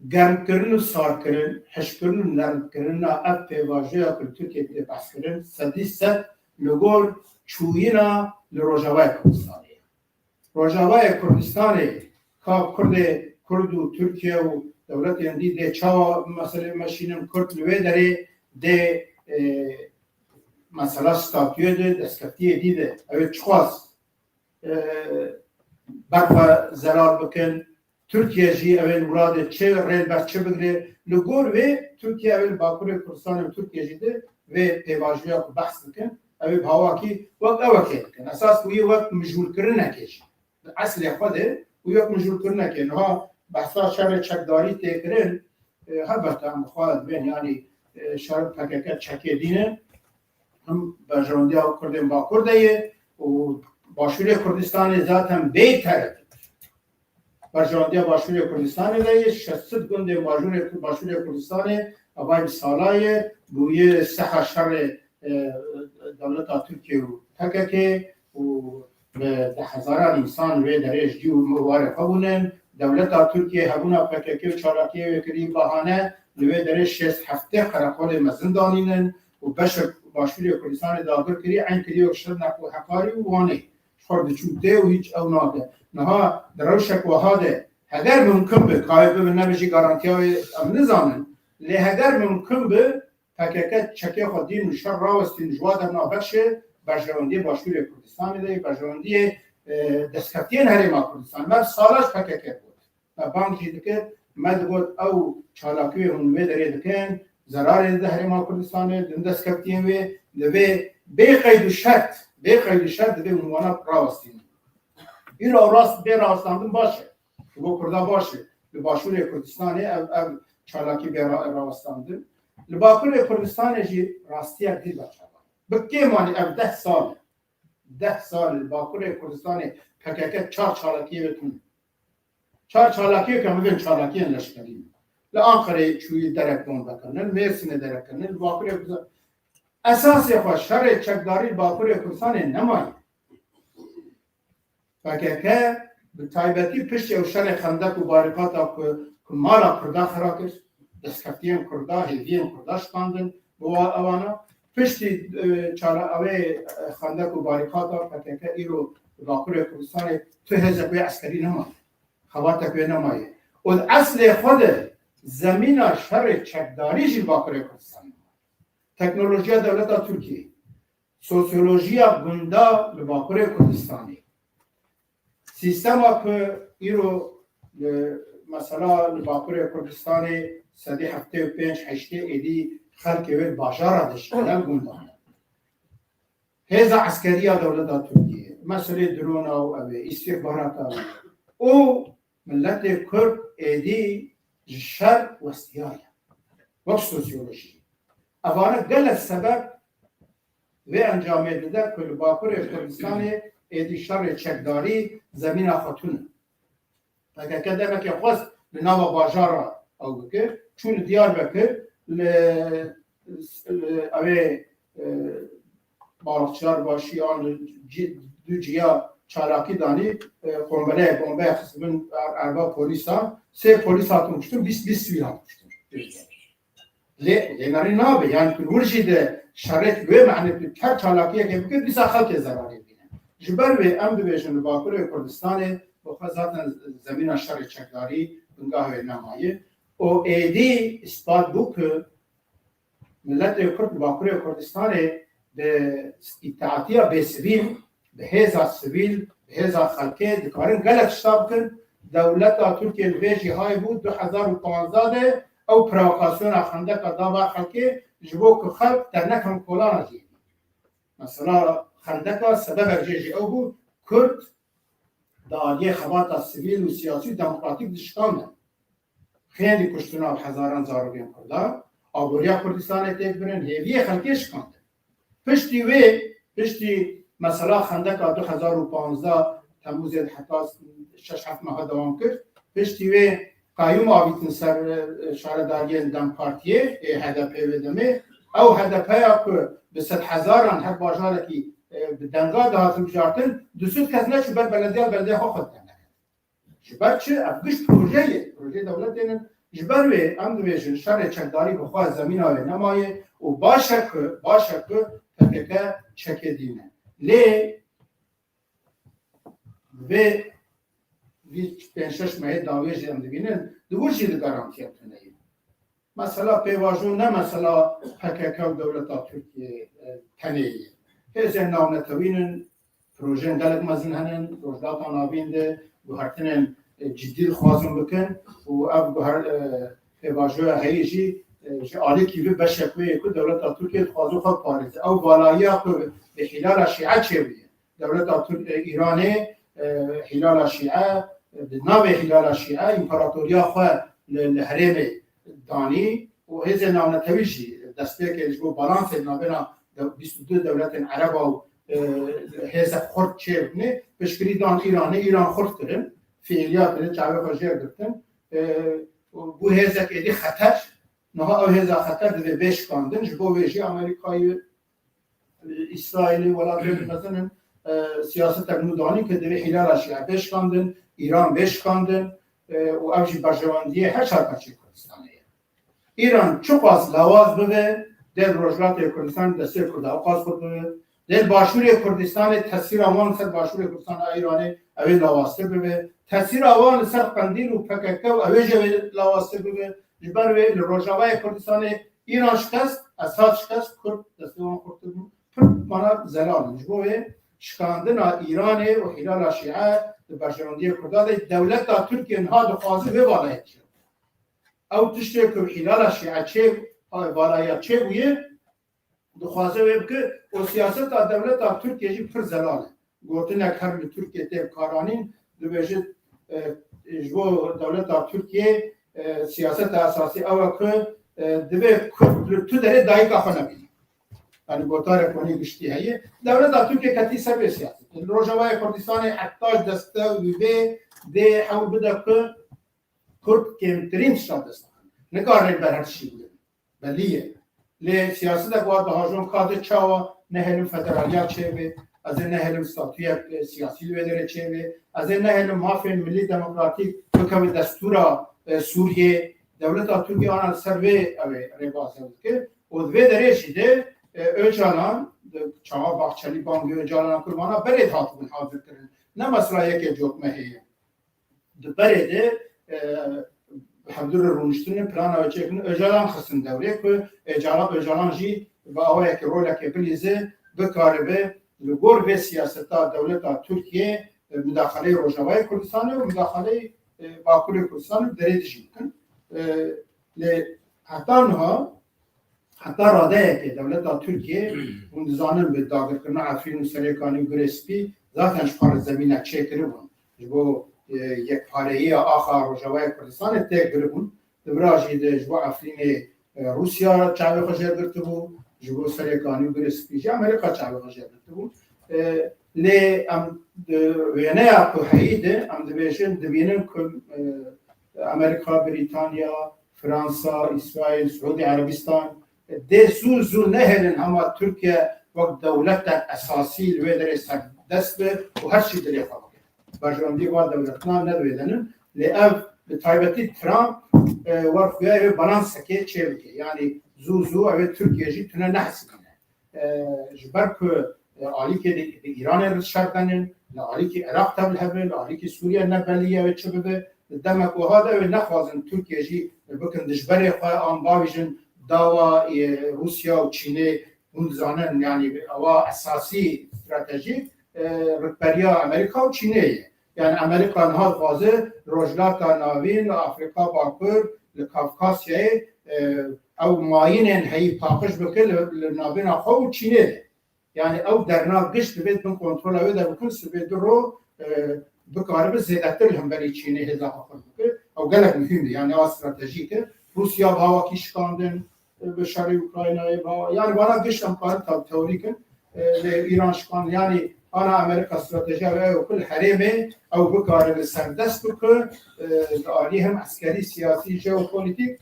germkirin û sarkirin, hişkirin û nermkirina ev pêvajoya ku li Tirkiyeyê tê behskirin, sedî sed li gor çûyîna li Rojavayê Kurdistanê ye. Rojavayê Kurdistanê ka Kurdê, Kurd û Tirkiye û dewletên dî dê çawa meselê meşînin, Kurd li wê derê dê, e, mesela statuyê de, destkeftiyê dî de, ew ê çiqas, e, berxwe zelal bikin, Tirkiye jî ew ê li welatê çi rê li ber çi bigire. Li gor vê Tirkiye ew ê li Bakurê Kurdistanê û Tirkiye jî de vê pêvajoya ku behs dikin, ew ê bi hawakî wek ewekê dikin. Esas wî wek mijûlkirinekê jî. Di eslê xwe de wî wek mijûlkirinekê. Niha behsa şerê çekdarî tê kirin, e, helbette em bi xwe dibên, yanî, e, şer P K K çekê dî ne. Him berjewendiya Kurdên Bakur de ye û Başûrê Kurdistanê zaten bê teredût. Berjewendiya Başûrê Kurdistanê de yê, şeş sed gundên Başûrê, Başûrê Kurdistanê, evayî bi sala ye, bûye seha şerê, e, dewleta Tirkiye û P K K û bi dehhezaran însan wê derê ji dî û warê xwe bûnin. Dewleta Tirkiye hebûna P K K û çalakiyê wê kirî bahane, li wê derê şêst heftê qereqolê mezin danînin û beşek Başûrê Kurdistanê dagir kirî, eyn kirî wek Şirnex û Hekarî û Wanê. Xwe diçû tê û hîç ew nake. Niha di rewşek wiha de, heger mimkun bi, ka wê bibe nebe jî garantiya wê em nizanin, lê heger mimkun bi, P K K çekê xwe dîn û şer rawestîn ji wa derna bexşê berjewendiyê Başûrê Kurdistanê de, berjewendiyê, e, destkeftiyên Herêma Kurdistanê. Me sala ji P K K got. Me bang jî dikir, me digot ew çalakiyê hûn li vê derê dikin, zerarê dide Herêma Kurdistanê, din destkeftiyên wê, divê bê qeyd û şert, bê qeyd û şert divê hûn wana rawestînin. Îro ew rast bê rawestandin baş e. Ji bo Kurda baş e. Li Başûrê Kurdistanê ev, ev çalakî bê ra-, rawestandin. Li Bakurê Kurdistanê jî rastiyek dî berçav e. Bi kêmanî ev deh sal e. Deh sal li Bakurê Kurdistanê P K K çar çalakiyê ve tune. Çar çalakiyê ke bibên çalakiyên leşkerî ne. Li Anqereyê çûyî derek bombe kirine, li Mêrsînê derek kirine, li Bakurê Kurdistanê. Esasê xwe şerê çekdarî li Bakurê Kurdistanê nemaye. P K K bi taybetî piştî ew şerê xendek û barîkata ku, ku mala Kurda xira kir, destkeftiyên Kurda, hêviyên Kurda şikandin, bi wa ewana, piştî, e, çala-, ew ê, e, xendek û barîkata P K K îro li Bakurê Kurdistanê tu hêzek wê eskerî nemaye. Xebatek wê nemaye. Û di eslê xwe de zemîna şerê çekdarî jî li Bakurê Kurdistanê nemaye. Teknolojiya dewleta Tirkiyê, sosyolojiya gunda li Bakurê Kurdistanê. Sîstema ku îro, e, mesela li Bakurê Kurdistanê sedî heftê û pênc heştê êdî xelkê wê li bajara de jî ne li gundan e. Hêza eskeriya dewleta Tirkiyê, meselê drona û ev ê, îstîxbarata wê û miletê Kurd êdî ji şer westiyaye. Wek sosyolojî. Evane gelek sebeb vê encamê dide ku li Bakurê Kurdistanê êdî şerê çekdarî zemîna xwe tune. P K K demekê xwest li nava bajara ew bike, çû li Diyarbekir, li, li ew ê, e, Balıkçılar Başı an li cî-, du ciya çalakî danî, e, qombeleyek, bombeya xist bin er-, erba polîsan, sê polîs hatin kuştin, bîst, bîst sivîl hatin kuştin. Lê, lê merî nabe, yani tu wir jî de şerek wê, yani tu her çalakiyekê bikir, dîsa xelkê zerarê bîne. Ji ber wê em dibêjin li Bakurê Kurdistanê, bi xwe zaten zemîna şerê çekdarî bingah wê nemaye. Û êdî îspat bû ku miletê Kurd li Bakurê Kurdistanê bi îtaatiya bêsivîl, bi hêza sivîl, bi hêza xelkê dikarin gelek tişta bikin. Dewleta Tirkiye li vê jî hay bû, du hezar û panzdeh de ew provokasyona xendeka da ba xelkê, ji bo ku xelk dernekin kolana jî. Mesela xendeka sebebek jê jî ew bû, Kurd di aliyê xebata sivîl û siyasî û demokratîk dişikandin. Xêndî kuştina bi hezaran zarokên Kurdan, aboriya Kurdistanê têk birin, hêviyê xelkê şikandin. Piştî wê, piştî mesela xendeka du hezar û panzdeh Temmûzê de heta şeş heft meha dewam kir. Piştî wê qeyûm avîtin ser, e, şaredariyên DEM Partiyê, ê H D P wê demê. Ew H D P ya ku bi sedhezaran her bajarekî, e, bi denga dihatin bijartin, du sed kes neçû ber belediya, belediya xwe xwe dene. Ji ber çi? Ev giş proje ye. Projeyê dewletê ne. Ji ber wê em dibêjin şerê çekdarî bi xwe zemîna wê nemaye û baş e ku, baş e ku P K K çekê dîne. Lê vê vî pênc şeş mehê dawiyê jî em dibînin, di wir jî di garantiya tune ye. Mesela pêvajo ne mesela P K K û dewleta Tirkiyê, e, tenê ye. Hêzên navnetewî ne, projeyên gelek mezin hene, Rojhilata Navîn de guhertinên, e, cidî dixwazin bikin û ev guher-, e, pêvajoya heyî jî, e, ji alîkî vê beşek wê ye ku dewleta Tirkiyê dixwaze xwe biparêze. Ew valayiya ku bi hîlala şîe çêbûye. Dewleta Tirk-, e, Îranê, e, Hîlala Şîe, e, di navê Hîlala Şîe împaratoriya xwe li, li herêmê danî û hêzên navnetewî jî destpêkê ji bo balansê navbêna de-, bîst û du dewletên Ereba û, e, hêzek xurt çêbûnê, piştgirî dan Îranê, Îran xurt kirin, fiîliyat kirin, çavê xwe jêr girtin. E, û bû hêzek êdî xeter, niha ew hêza xeter divê bê şikandin, ji bo vê jî Amerîkayê, Îsraîlê, welatên mezin in, e, siyasetek nû danîn ku divê Hîlala Şîe bê şikandin, Îran bê şikandin, e, û ev jî berjewendiyê her çar parçeyê Kurdistanê ye. Îran çiqas lawaz bibe, dê li Rojhilatê Kurdistanê destê Kurda ew qas xurt bibe, dê li Başûrê Kurdistanê tesîra wan li ser Başûrê Kurdistanê a Îranê ew ê lawaztir bibe, tesîra wan li ser Qendîl û P K K û ew ê jî ew ê lawaztir bibe. Ji ber wê li Rojavayê Kurdistanê Îran şikest, Esad şikest, Kurd destê wan xurtir bû. Pir mana zelal in. Ji bo wê şikandina Îranê û Hîlala Şîe di berjewendiyê Kurda de dewleta Tirkiye niha dixwaze vê valayê çê. Ew tiştê ku Hîlala Şîe çê, valaya çêbûye, dixwaze wê bike û siyaseta dewleta Tirkiye jî pir zelal e. Gotinek her li Tirkiye tê bikaranîn, dibêjit, e, ji bo dewleta Tirkiye, e, siyaseta esasî ew e ku, e, divê Kurd li tu derê dayika xwe nebîne. Yani gotarek wanî giştî heye. Dewleta Tirkiye ketî ser vê siyasetê. Li Rojavayê Kurdistanê heta ji destê wî vê dê hewl bide ku Kurd kêmtirîn tişta dest xwe. Nikare ber her tiştî bide. Belî ye. Lê siyasetek wa dihajon ka de çawa nehêlim federaliya çêbe, ez ê nehêlim statuyek, e, siyasî li wê derê çêbe, ez ê nehêlim mafên milî demokratîk bikeve destûra, e, Sûriyê. Dewleta Tirkiye ana li ser vê ew ê rêbazê dike. Û di vê derê jî de, e, Ocalan, di çawa Bahçelî bangê Ocalan kir, vana berê dihatibûn hazirkirin. Ne mesela yekê cotmehê ye. Di berê de, e, hevdû re rûniştine, plana wê çêkirin, Ocalan xistin dewrê ku Ocalan, Ocalan jî bi awayekî rolekê bilîze, bikaribe li gor vê siyaseta dewleta Tirkiye, e, mudaxaleyê Rojavayê Kurdistanê û mudaxaleyê, e, Bakurê Kurdistanê bi derê dijî bikin. E, lê heta niha Heta radeyekê dewleta Tirkiye, hûn dizanin, bi dagirkirina Efrîn û Serêkanî û Girê Spî zaten ji xwe re zemînek çêkiribûn. Ji bo, e, yekpareyiya axa Rojavayê Kurdistanê têk giribûn. Di vira jî de ji bo Efrînê, e, Rûsya çavê xwe jêr girtibû, ji bo Serêkanî û Girê Spî jî Amerîka çavê xwe jêr girtibû. E, lê em di wêneya ku heyî de em dibêjin, dibînin ku, e, Amerîka, Brîtanya, Fransa, Îsraîl, Siûdî Erebistan, dê zû zû nehêlin hema Tirkiye wek dewletek esasî li wê derê serdest be û her çî dilê xwe bike. Berjewendî van dewletna ne di wê de nin. Lê ev bi taybetî Trump, e, wer xuya wê balansekê çêbike. Yanî zû zû ew ê Tirkiye jî tune nehesibîne. E, ji ber ku, e, alîkê di, di Îranê re şer benin, li alîkî Iraq tevlihev be, li alîkî Sûriye ne belî ye wê çi bibe. Li demek wiha de wê nexwazin Tirkiye jî bikin dijberê xwe, an bavêjin dawa, e, Rûsya û Çînê, hûn dizanin, yanî ewa esasî stratejîk, e, rikberiya Amerîka û Çînê ye. Yani Amerîka niha dixwaze Rojhilata Navîn, li Afrîka Bakur, li Kafkasyayê, e, ew mayînên heyî paqij bike li, li navbêna xwe û Çînê de. Yani ew derna giş divê bin kontrola wê de bikin, sibê du ro, e, bikaribe zêdetir li hemberî Çînê hêza xwe xurt bike. Ew gelek muhîm e. Yani a stratejîk e. Rûsya bi hawakî şikandin, e, bi şerê Ukraynayê, bi hawa-, yani vana giş em karin taw-, teorîk in. E, lê Îran şikand, yani ana Amerîka stratejiya wê ew ku li herêmê ew bikare li serdest bike, e, di alî hem eskerî, siyasî, jeopolîtîk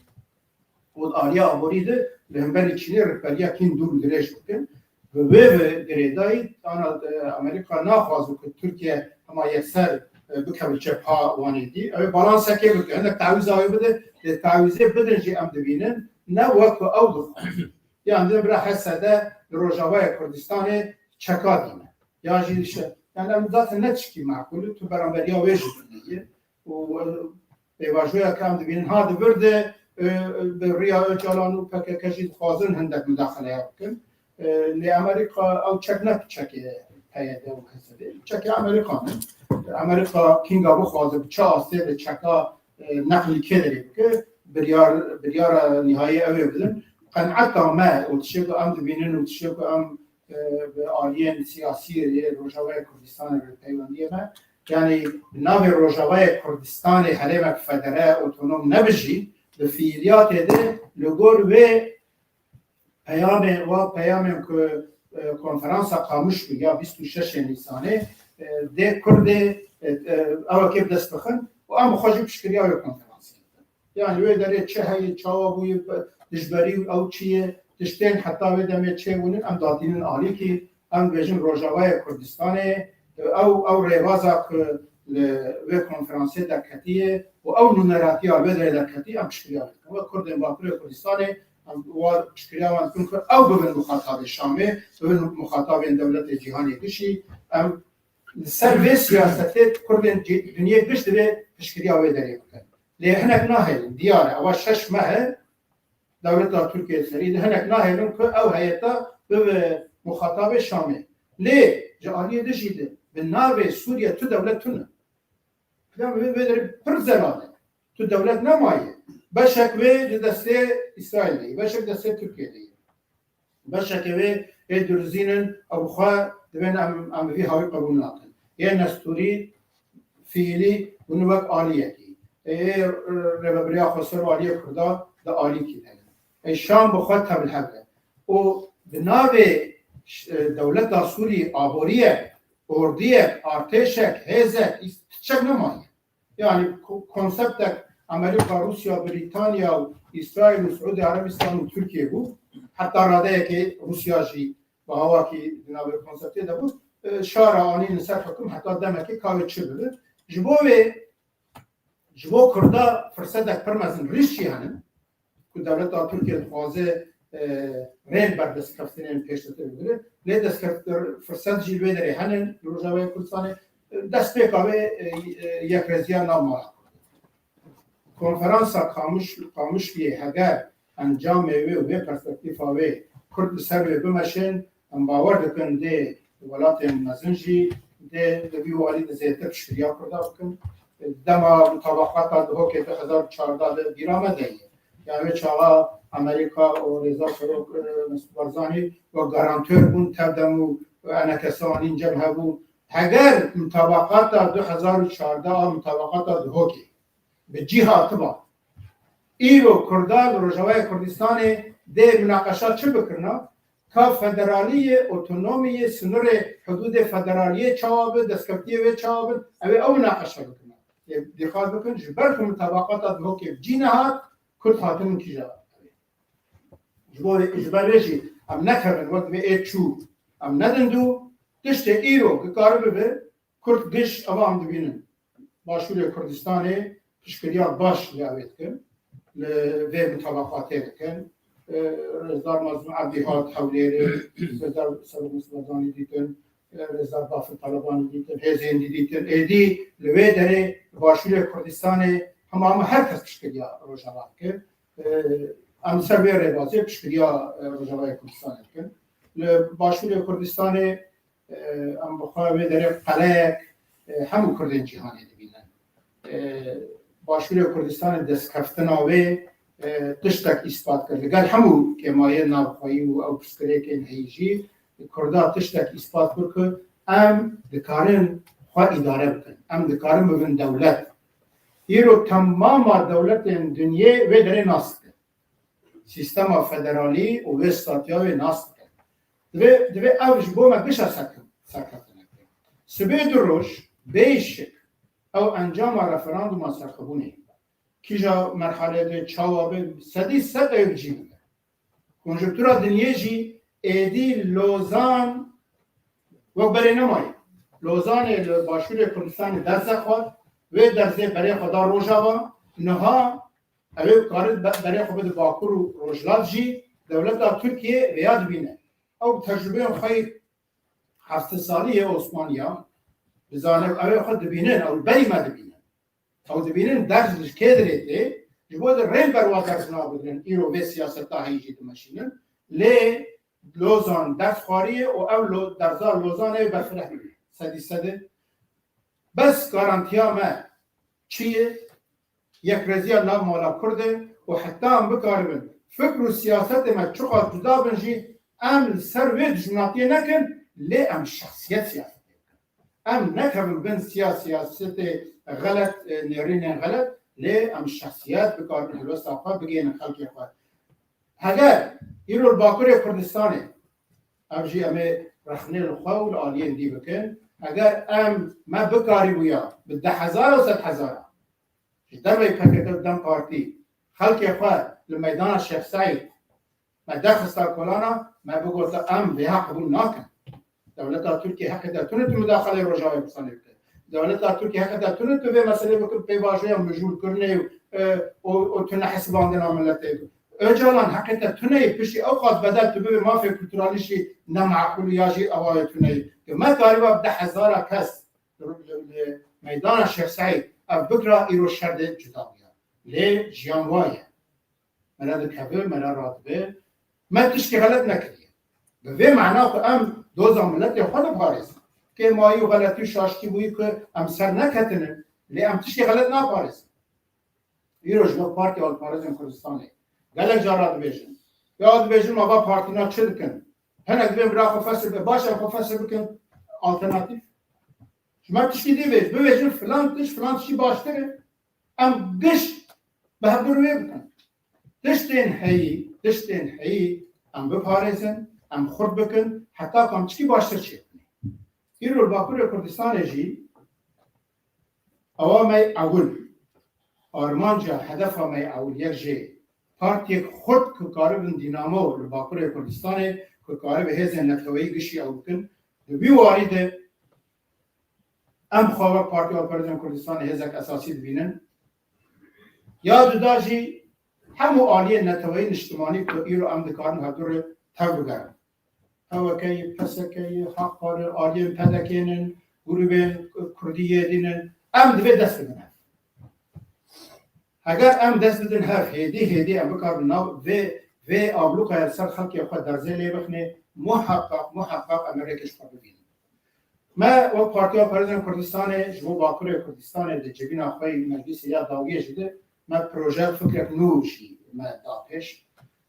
û di aliya aborî de li hemberî Çînê rihberiya kîn dûr û dirêj bikin. Bi vê ve girêdayî, ana, e, Amerîka naxwaze ku Tirkiye hema yekser, e, bikeve cepha wan êdî. Ew ê balansekê bike. Hinek tawîza wê bide, lê tawîzê bidin jî em dibînin, ne wek ku ew dixwaze. Yan dibin bira H S D li Rojavayê Kurdistanê çeka dîne. Ya jî dişe. Yani em zaten ne tişkî makul e, tu beramberiya wê jî tune ye. Û, e, pêvajoya ke em dibînin ha di vir de, e, bi riya Ocalan û P K K jî dixwazin hindek mudaxeleya bikin. E, lê Amerîka ew çek ne çekê P Y D û H S D, çekê Amerîka ne. Amerîka kînga bixwaze bi çi astê bi çeka, e, neqlî kê derê bike, biryar, biryara nihayî ew ê bidin. Qeneta me û tiştê ku em dibînin û tiştê ku em, e, bi aliyên siyasî yê Rojavayê Kurdistanê re peywendiyê me, yani bi navê Rojavayê Kurdistanê herêmek federe, otonom nebe jî, bi fiîliyatê de li gor wê peyamê, wa peyamên ku, e, konferansa Qamişlo ya bîst û şeş Nîsanê, e, dê Kurdê, e, e, ew ê bi dest bixin û em bi xwe jî piştgiriya wê konferansê bikin. Yani wê derê çi heye, çawa bûye, dijberî ew çi ye, tiştên heta wê demê çêbûnin, em datînin alîkî, em dibêjin Rojavayê Kurdistanê, ew, ew rêbaza ku li wê konferansê derketiye û ew nûneratiya wê derê derketî, em piştgiriya wê dikin. Wek Kurdên Bakurê Kurdistanê, em wa piştgiriya wan dikin ku ew bibin muxatabê Şamê, bibin muxatabên dewletê cîhanê gişî. Em li ser vê siyasetê Kurdên cî-, dinyê giş divê piştgiriya wê derê bikin. Lê hinek nahêlin, diyar e. Ewa şeş meh e, dewleta Tirkiyê serî de hinek nahêlin ku ew heyeta bibe muxatabê Şamê. Lê ji aliyê din jî de bi navê Sûriye tu dewlet tune. Plan wê, wê derê pir zelal e. Tu dewlet nemaye. Beşek wê di destê Îsraîl de ye, beşek destê Tirkiye de ye. Beşekê wê ê diruzînin, ew xwe divên em, em bi vî hawî qebûl nakin. Yên Nestûrî fiîlî hûn wek aliyekî. Ê, ê, rêvebiriya Xweser û aliyê Kurda di alîkî de ne. Ê, Şam bi xwe tevlihev e. Û bi navê ş-, e, dewleta Sûrî aboriyek, ordiyek, artêşek, hêzek, îs-, tiştek nemaye. Yani ko-, konseptek Amerîka, Rûsya, Brîtanya û Îsraîl û Siûdî Erebistan û Tirkiye bû. Heta radeyekê Rûsya jî bi hawakî di navê konseptê de bû. E, şara anîn li ser hikim heta demekê ka wê çi bibe. Ji bo wê, ji bo Kurda firsetek pir mezin rîş jî hene. Ku dewleta Tirkiye dixwaze, e, rê li ber destkeftinên pêştirtir bigire. Lê destkeftir firset jî li wê derê hene li Rojavayê Kurdistanê. E, destpêka wê, e, e, yekreziya nav mala Kurdan. Konferansa Qamiş-, Qamişliyê heger encamê wê û vê perspektîfa wê Kurd li ser wê bimeşin, em bawer dikin dê welatên mezin jî dê li vî warî de zêdetir piştgiriya Kurda bikin. Dema mutabaqata Duhokê du hezar û çardeh de bîra me de ye. Yani wê çaxa Amerîka û Rêza Serok, e, Mesûd Barzanî wek garantör bûn, tev dem û enekesa anîn cem hebû. Heger mutabaqata du hezar û çardeh a mutabaqata Duhokê bi cî hatiba, îro Kurda li Rojavayê Kurdistanê dê minaqeşa çi bikirina? Ka federalî ye, otonomî ye, sinirê hudûdê federaliyê çawa bi, destkeftiyê wê çawa bin, ew ê ew minaqeşa bikirina. Ê dîqat bikin, ji ber ku mutabaqata Duhokê bi cî nehat, Kurd hatin kîja. Ji bo, ji ber vê jî em nekevin wek vê ê çû Em nedin dû, tiştê îro ki karibibe, Kurd giş eva em dibînin. Başûrê Kurdistanê piştgiriya baş li ew ê dikin. Li vê mutabaqatê dikin. E, Rêzdar Mazlûm Ebdî hat Hewlêrê, Rêzdar Serok Mustafa Barzanî dîtin, e, Rêzdar Bafil Talebanî dîtin, hêzên dî dîtin. Êdî li wê derê Başûrê Kurdistanê hema hema her kes piştgiriya Rojava dike. E, em ser vê rêbazê piştgiriya, e, Rojavayê Kurdistanê dikin. Li Başûrê Kurdistanê, e, em bi xwe wê derê qeleyek, e, hemû Kurdên cîhanê dibînin. E, Başûrê Kurdistanê destkeftina wê, e, tiştek îspat kir. Li gel hemû kêmayên navxweyî û ew pirsgirêkên heyî jî Kurda tiştek îspat kir ku em dikarin xwe îdare bikin. Em dikarin bibin dewlet. Îro temama dewletên dinyê wê derê nas dikin. Sîstema federalî û wê statiya wê nas dikin. Divê, divê ev ji bo me gişa serke-, serkeftinek be. Sibê du roj bê şik ew encama referanduma serxwebûnê. Kîja merhalê be, çawa be, sedî sed ew bi cî bibe. Konjonktura dinyê jî êdî Lozan wek berê nemaye. Lozanê li Başûrê Kurdistanê derze xwar, wê derzê berê xwe da Rojava, niha ew ê karin be-, berê xwe bide Bakur û Rojhilat jî, dewleta Tirkiyê vêya dibîne. Ew bi tecrûbeyên xwe yê heftê salî yê Osmaniya, dizane ew ê xwe dibînin, ew berî me dibînin. Ew dibînin derz ji kê dirê tê, ji bo di rên berwa derz nabigrin, îro vê siyaseta heyî jî dimeşînin. Lê Lozan derz xwariye û ew lo-, derza Lozanê berfireh bibî. Sedî sedê. Bes garantiya me çi ye? Yekrêziya nav mala Kurd e û heta em bikaribin fikr û siyasetê me çiqas cuda bin jî, em li ser wê dijminatiyê nekin, lê em şexsiyet siyasetê bikin. Em nekevin bin siya-, siyasetê xelet, e, nêrînên xelet, lê em şexsiyet bikaribin helwesta xwe bigihînin xelkê xwe. Heger îro li Bakurê Kurdistanê, ev jî em ê rexnê li xwe û li aliyên dî bikin, heger em me bikarîbûya bi deh hezar û sed hezara ji derveyî P K K û DEM Partî xelkê xwe li meydana Şêx Seîd me derxista kolana, me bigota, em vêha qebûl nakin. Dewleta Tirkiyê heqê te tune tu mudaxaleyê Rojavayê Kurdistanê bike. Dewleta Tirkiyê heqê te tune tu vê meselê bike, pêvajoya mijûlkirinê û, e, û, û tune hesibandina miletê. Ocalan heqê te tune ye, piştî ew qas bedel tu bibê mafê kulturalî jî ne meqûl ya jî ewayê tune ye. Ke me kariba bi deh hezara kes li, li, li meydana Şêx Seîd ev bikira, îro şer dê cuda bûya. Lê jiyan wa ye. Me re dikeve, me re radibe. Me tiştê xelet nekiriye. Bi vê mana ku em doza miletê xwe diparêzin. Kêmayî û xeletî û şaştî bûyî ku em ser neketinin, lê em tiştê xelet naparêzin. Îro ji bo Partiya Hilbijartinên Kurdistanê gelek cara dibêjin. Ya dibêjin, ma va partîna çi dikin? Hinek dibên bira xwe fesir bikin. Baş e, xwe fesir bikin. Alternatîf. Ji me tiştî dî bêj, bibêjin filan tişt, filan tiştî baştir e. Em giş bi hevdû rûyê bikin. Tiştên heyî, tiştên heyî em biparêzin, em xurt bikin, heta ku em çikî baştir çêbinê. Îro li Bakurê Kurdistanê jî ewa me ewil, armanca, hedefa me ewil yek jê partiyek xurt ku karibin dînamo li Bakurê Kurdistanê, ku karibe hêzên neteweyî gişî ew bikin. Di vî warî de em xwe wek Partiya Hilbijartinên Kurdistanê hêzek esasî dibînin. Ya cuda jî hemû aliyên neteweyî niştimanî ku îro em dikarin hevdû re tev bigerin. P W K yê, P S K yê, Hak Parê, aliyên P D K'nên, grûbên Kurdî yê dînin, em divê dest bidin hev. Heger em dest bidin hev, hêdî hêdî em bikarin nav vê, vê ablûkaya li ser xelkê xwe derzê lê bixinê, muheqeq, muheqeq em ê rêkê ji xwe bibînin. Me wek Partiya Parêzên Kurdistanê ji bo Bakurê Kurdistanê di civîna xwe yî meclîsê ya dawiyê jî de me proje, fikrek nû jî me da pêş.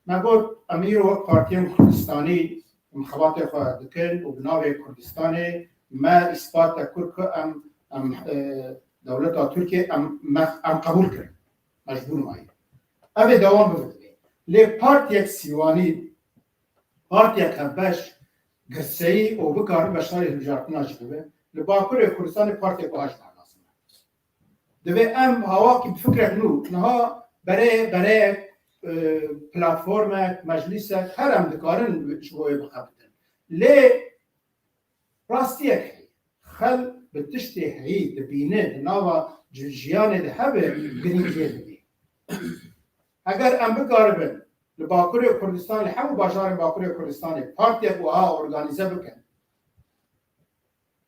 Me got, em îro wek partiyên Kurdistanî em xebatê xwe dikin û bi navê Kurdistanê me îspat te kir ku em, em, e, dewleta Tirkiyê em, me, em qebûl kirin. Mecbûr mayî. Ev ê dewam bibe divê. Lê partiyek sîwanî, partiyek hevbeş, girseyî û bikare beşdarî hilbijartina jî bibe, li Bakurê Kurdistanê partiyek wiha jî lazim e. Divê em hawakî bi fikrek nû, niha berê, bereyek, e, platformek, meclîsek, her em dikarin ji bo wê bixebitin. Lê rastiyek heye. Xelk bi tiştê heyî dibîne, di nava ji-, jiyanê de hebe, girîngiyê dibîne. Eger em bikaribin li Bakurê Kurdistanê, hemû bajarên Bakurê Kurdistanê partiyek wiha organîze bikin,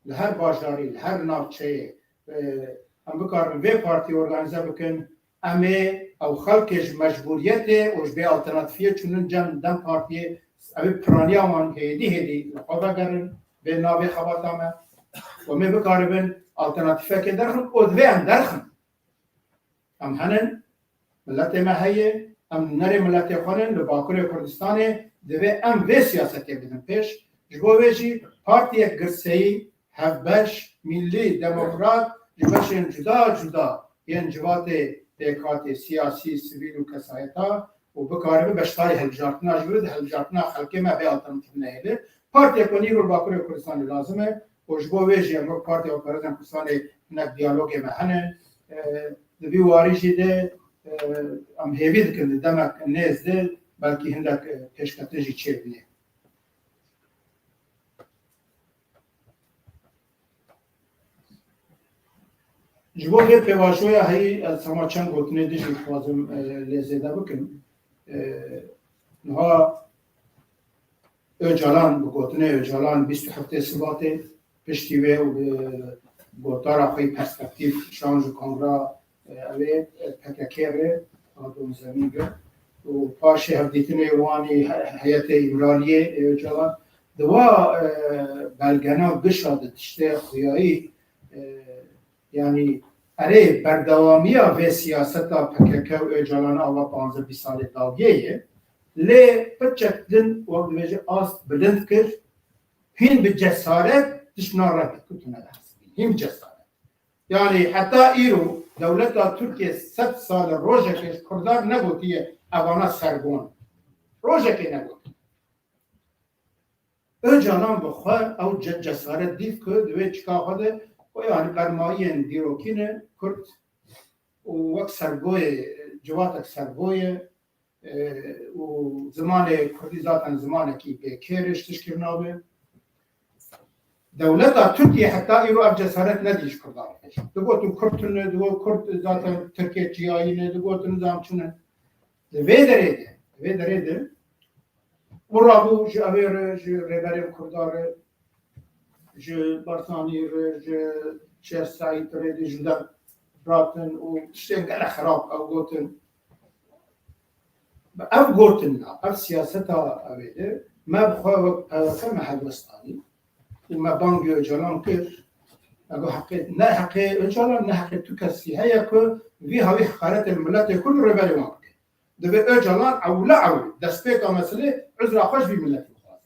li her bajarî, li her navçeyê, e, em bikaribin vê partiyê organîze bikin, em ê ew xelkê ji mecbûriyetê û ji bê alternatîfiyê çûnin cem DEM Partiyê, ew ê piraniya wan hêdî hêdî li xwe vegerin, bê navê xebata me. Û em ê bikaribin alternatîfekê derxin û divê em derxin. Em henin, miletê me heye, em nûnerê miletê xwe ne, li Bakurê Kurdistanê divê em vê siyasetê bidin pêş. Ji bo vê jî partiyek girseyî, hevbeş, mîllî, demokrat, ji beşên cuda cuda yên civatê pêkhatê siyasî, sivîl û kesayeta û bikaribe beşdarî hilbijartina ji vir, di hilbijartina xelkê me vê alternatîf nehêle. Partiyek ku nîro li Bakurê Kurdistanê lazim e û ji bo vê jî em wek Partiya Opozîsyonê Kurdistanê hinek diyalogê me hene. E, di vî warî jî de, e, em hêvî dikin di demek nêz de belkî hindek, e, pêşketin jî çêbîne. Ji bo vê pêvajoya heyî ez hema çend gotinê dijî dixwazim, e, lê zêde bikim. E, niha Ocalan, bi gotinê Ocalan bîst û heftê Sibatê piştî wê û bi gotara xwe yî perspektîf şan ji kongra, e, ew ê, e, P K K re, hato zemîn re û paşê hevdîtinê wanî he-, heyetê Îmraliyê ê Ocalan. Di wa, e, belgena gişa de tiştê xuyayî, e, yanî erê berdewamiya vê siyaseta P K K û Ocalan a wa panzdeh bîst salê dawiyê ye. Lê piçek din wek dibêje ast bilind kir, hîn bi cesaret tiştna re kir, ku tu nedihesibî. Hîn bi cesaret. Yanî heta îro dewleta Tirkiye sed sal e rojekê ji Kurdan negotiye evana sergon. Rojekê negotiye. Ocalan bi xwe ew ce-, cesaret dît ku di wê çika xwe de, ku yanî bermayiyên dîrokî ne Kurd û wek sergoyê, civatek sergoyê, e, û zimanê Kurdî zaten zimanekî bêkêr e ji tiştkirina wê. Dewleta Tirkiye heta îro ev cesaret nedî ji Kurdan re. Digotin Kurd tune, digot Kurd zaten Tirkê çiyayî ne, digotin nizam çi ne. Li vê derê de, vê derê de û rabû ji ew ê re, ji rêberên Kurdan re, ji Barzanî re, ji Şêx Seîd re, ji de ratin û tiştên gelek xerab ew gotin. Bi ev gotin, ev siyaseta ew ê de me bi xwe wek P Y K me helwest anî û me bangê Ocalan kir. Me got heqê, ne heqê Ocalan, ne heqê tu kesî heye ku vî hawî heqaretê li miletê Kurd û rêberê wan bike. Divê Ocalan ewle ewle destpêka meselê uzra xwe ji vî miletî bixwaze.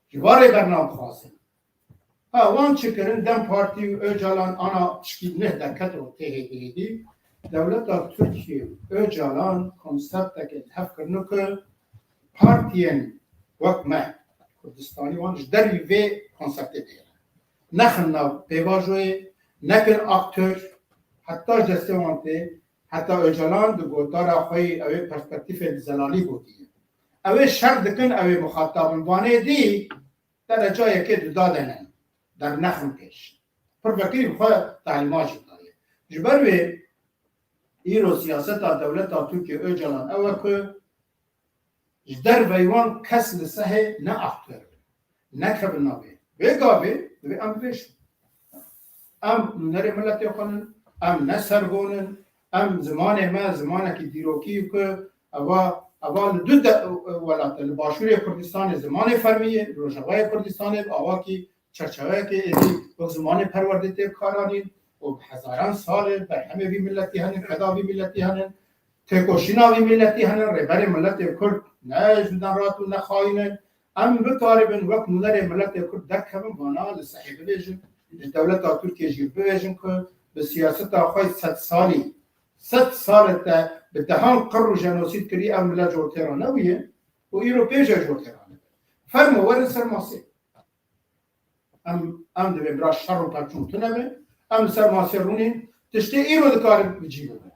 Ji van rêberna bixwaze. Ha, wan çi kirin? DEM Partî û Ocalan ana pişkî neh derket û tê hêdî hêdî. Dewleta Tirkiye û Ocalan konsepteke li hev kirine ku partiyên wek me, Kurdistanî wan ji dervî vê konseptê dêre. Nexin nav pêvajoyê, nekin aktor, heta ji destê wan tê, heta Ocalan di gotara xwe yî ew ê perspektîfê di zelalî gotiye. Ew ê şer dikin, ew ê muxatab in. Vanê dî dereca yekê duda de ne. Dernexin pêş. Pir vekirî bi xwe talîmat jî daye. Ji ber wê îro siyaseta dewleta Tirkiye Ocalan ew e ku ji derveyî wan kes li sehê ne aktor bin, nekevin navê. Vê gavê divê em bibêjin. Em nûnerê miletê xwe nin, em ne sergon in, em zimanê me zimanekî dîrokî ku eva, eva li du de-, welat e. Li Başûrê Kurdistanê zimanê fermî ye, li Rojavayê Kurdistanê bi awakî çerçeveyeke êdî wek zimanê perwerdê tê bikaranîn û bi hezaran sal e berhemê vî miletî henin, keda vî miletî henin, têkoşîna vî miletî henin, rêberê miletê Kurd ne ji dan rat û ne xayîn in. Em bikaribin wek nûnerê miletê Kurd derkevin, vana li sehê bibêjin, li dewleta Tirkiye jî bibêjin ku bi siyaseta xwe sed salî, sed sal e te bi dehan qir û jenosîd kirî, ev milet ji ortê re nebûye û îro pêş e ji ortê re nebe. Fermo werin ser masê. Em, em divê bira şer û pevçûn tune be. Em li ser masê rûnîn. Tiştê îro dikare bi cî bibe.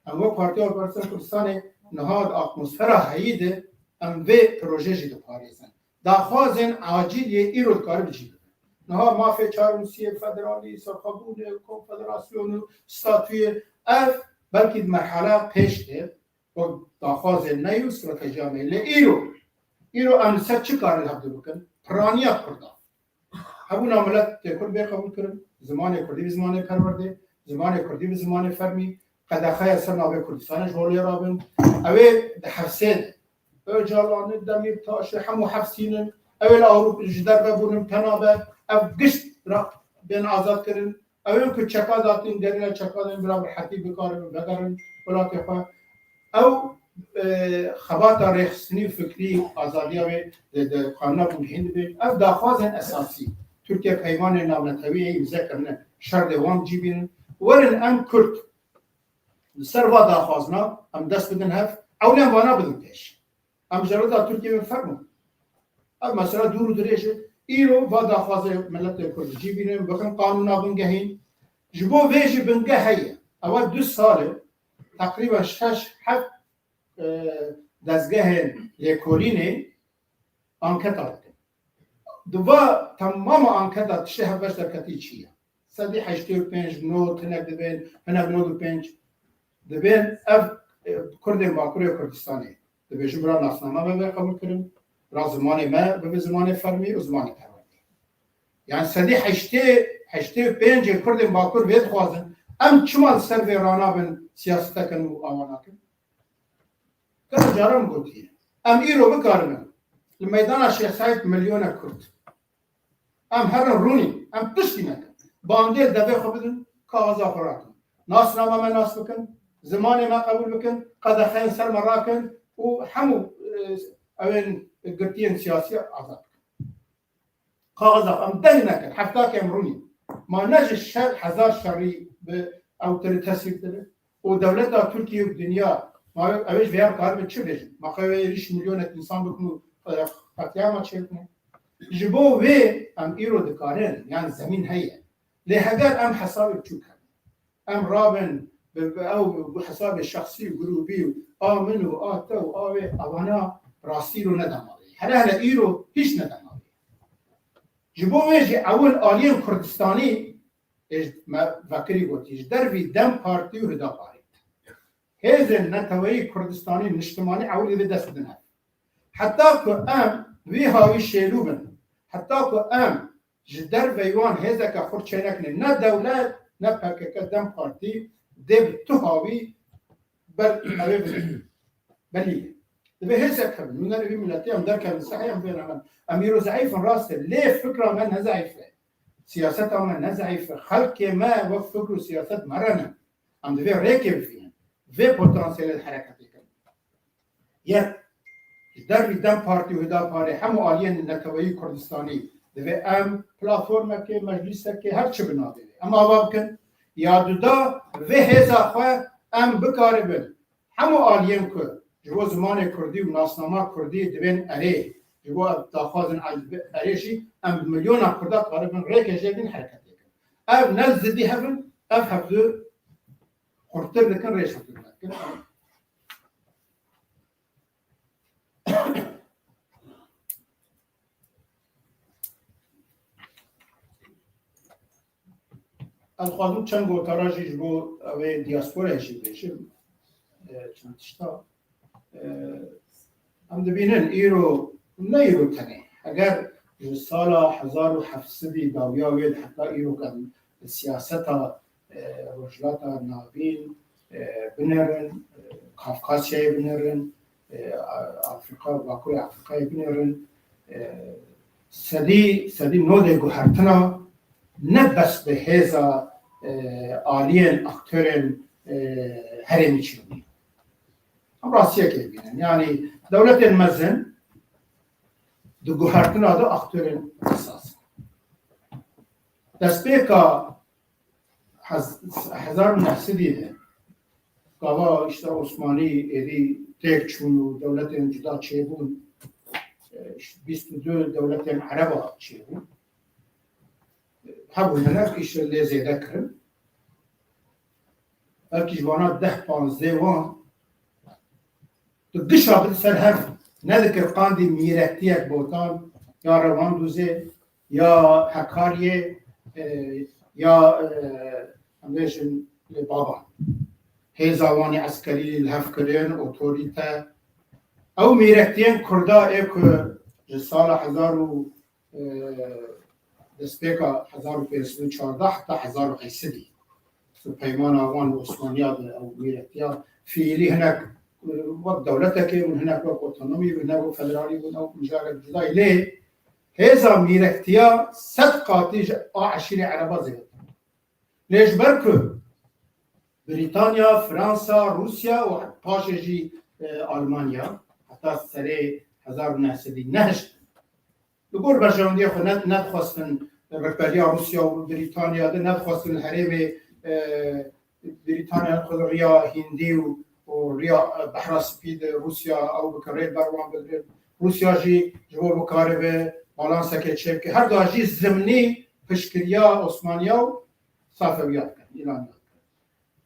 Em wek Partiya Opozîsyona Kurdistanê niha di atmosfera heyî de em vê proje jî diparêzin. Daxwazên acîl yê îro dikare bi cî bibe. Niha mafê çar û sî yê federalî, serxwebûnê, konfederasyon û statûyê, ev belkî di merhala pêş de wek daxwazên me yû stratejiya me. Lê îro, îro em li ser çi karî hevdu bikin? Piraniya Kurda. Hebûna miletê Kurd bê qebûl kirin, zimanê Kurdî bi zimanê perwerdê, zimanê Kurdî bi zimanê fermî, qedexeya ser navê Kurdistanê ji holê rabin. Ew ê di hefsê de, Ocalanê, Demîrtaşê, hemû hefsînin, ew ê li Ewropa ji derve bûnin, penabe, ev gişt ra-, bên azad kirin. Ew ên ku çeka datin, gerîla çeka datin, bila bi rehetî bikarin û vegerin welatê xwe. Ew, e, xebata rêxistinî û fikrî azadiya wê di, di qanûna bingehîn dibe. Ev daxwazên esasî. Tirkiye peymanên navnetewî yê îmze kirine. Şer dê wan cî bînin. Werin em Kurd li ser va daxwazna em dest bidin hev. Ewlên vana bidin pêş. Em ji rida Tirkiyê bên fermo. Ev mesela dûr û dirêj e. Îro va daxwazê miletê Kurd cî bînin, bikin qanûna bingehîn. Ji bo vê jî bingeh heye. Ewa du sal e, teqrîben şeş heft, e, dezgehên lêkolînê anketa dikin. Di va temama anketa tiştê hevbeş derketî çi ye? Sedî heştê û pênc not hinek dibên, hinek not û pênc dibên. Ev, e, Kurdên Bakurê Kurdistanê dibêjin, bira nasnama me wê qebûl kirin, bira zimanê me bibe zimanê fermî û zimanê perwerdê. Yani sedî heştê, heştê û pêncê Kurdên Bakur vê dixwazin, em çima li ser vê ranabin, siyaseteke nû awa nakin? Gelek caran gotiye. Em îro bikaribin li meydana Şêx Seîd milyonek Kurd. Em herin rûnî, em tiştî nekin. Bandê li devê xwe bidin, kaxiza xwe rakin. Nasnama me nas bikin, zimanê me qebûl bikin, qedexeyên ser me rakin û hemû, e, ewên girtiyên siyasî azad bikin. Kaxiza xwe, em deng nekin, hefta ke em rûnî. Ma ne ji şer, hezar şerî bi ew tiri tesîr tiri. Û dewleta Tirkiye û dinya, ma ew ê ji vêya karibin çi bêjin? Ma xwe wê êrîş milyonek însan bikin û, e, qetlîama çêbikin? Ji bo wê em îro dikarin, yan zemîn heye. Lê heger em hesabê biçûk hebin, em rabin bi, bi ew, bi hesabê şexsî û grûbî û a min û a te û a wê, evana rastî îro nedema wê. Hele hele îro hîç nedema wê. Ji bo wê jî ewil aliyên Kurdistanî, ê ji me vekirî gotî, ji dervî DEM Partî û Hudaparê, hêzên neteweyî Kurdistanî niştimanî ewilî vê dest bidin hev. Heta ku em vî hawî şêlû bin, heta ku em ji derveyî wan hêzeke xurt çênekinê, ne dewlet, ne P K K, DEM Partî dê bi tu hawî ber evê bidin. Belî ye. Divê hêzek hebin. Min derê vî miletî em derkevin sehê em bên hemen. Em îro zeîf in, rast e. Lê fikra me ne zeîf e. Siyaseta me ne zeîf e. Xelkê me wek fikr û siyaset me re ne. Em divê rêkê bifînin. Vê potansiyelê li hereketê kirin. Yek, ji dervî DEM Partî û Hudaparê hemû aliyên neteweyî Kurdistanî divê em platformekê, meclîsekê, her çi bi navê wê. Em ava bikin. Ya duda vê hêza xwe em bikaribin. Hemû aliyên ku ji bo zimanê kurdî û nasnama kurdî dibên erê, ji bo ev daxwazin erê jî em bi milyona kurda karibin rêkê jê bidin, hereketê kin. Ev ne zidî hev in, ev hevdu xurttir dikin, rêj hevdu dikin. Ez dixwazim çend gotara jî ji bo ew ê diasporayê jî bêjim. E, çend tişta. E, em dibînin îro, ne îro tenê, heger ji sala hezar û heft sedî dawiya wê heta îro em siyaseta, e, Rojhilata Navîn, e, binêrin, e, Kafkasyayê binêrin, e, Afrîka, Bakurê Afrîkayê binêrin, e, sedî, sedî nodê guhertina ne bes bi hêza, e, aliyên aktorên, e, herêmî çêbûye. Em rastiyekê dibînin. Yanî dewletên mezin di guhertina de aktorên esas in. Destpêka hez-, hezar û neh sedî de gava işte Osmanî êdî têk çûn û dewletên cuda çêbûn, e, işte bîst û du dewletên Ereba çêbûn. Hebû hinek îşte lê zêde kirin. Belkî ji vana deh panzdeh wan tu gişa bidî ser hev nedikir qandî mîrektiyek botan ya rewan dûzê. ya Hekariyê, e, ya, e, em bêjin li Baban. Hêza wan ê eskerî li hev kirin, otorîte. Ew mîrektiyên Kurda ê ku ji sala hezar û, e, destpêka hezar û pênc sed û çardeh heta hezar û heşt sed û peymana wan li Osmaniya de ew mîrektiya fiîlî hinek, e, wek dewletekê bûn, hinek wek otonomî bûn, hinek wek federalî bûn, ew mijarek cuda ye. Lê hêza mîrektiya sed qatî ji a eşîrê ereba zêdetir. Lê ji ber ku Brîtanya, Fransa, Rûsya û paşê jî, e, Almanya, heta serê hezar û neh sedî nehiştin. Li gor berjewendiyê xwe ne-, nedixwestin rêveberiya Rûsya û Brîtanya de, nedixwestin li herêmê, e, Brîtanya xwe riya Hîndî û, û riya, e, Behra Spî de Rûsya ew bike, rê ber wan bigirin. Rûsya jî ji bo bikaribe balansekê çêbike. Her du jî zimnî piştgiriya Osmaniya û Safewiya dikin, Îlaniya dikin.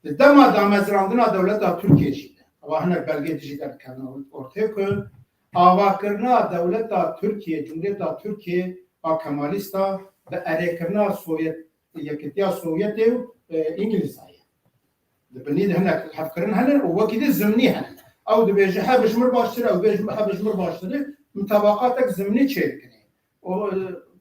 Di dema damezrandina dewleta Tirkiyê jî de, ewa hinek belgê dijî derdikevin ortê ku avakirina dewleta Tirkiyê, Cumhuriyeta Tirkiyê a Kemalîsta bi erêkirina Sovyet, Yekîtiya Sovyetê û, e, Îngilîza ye. Di binî de hinek hevkirin hene û wekî de zimnî hene. Ew dibêje, "He bi ji mir baştir e", ew bêje, "He bi ji mir baştir e", mutabaqatek zimnî çêdikinê. O, e,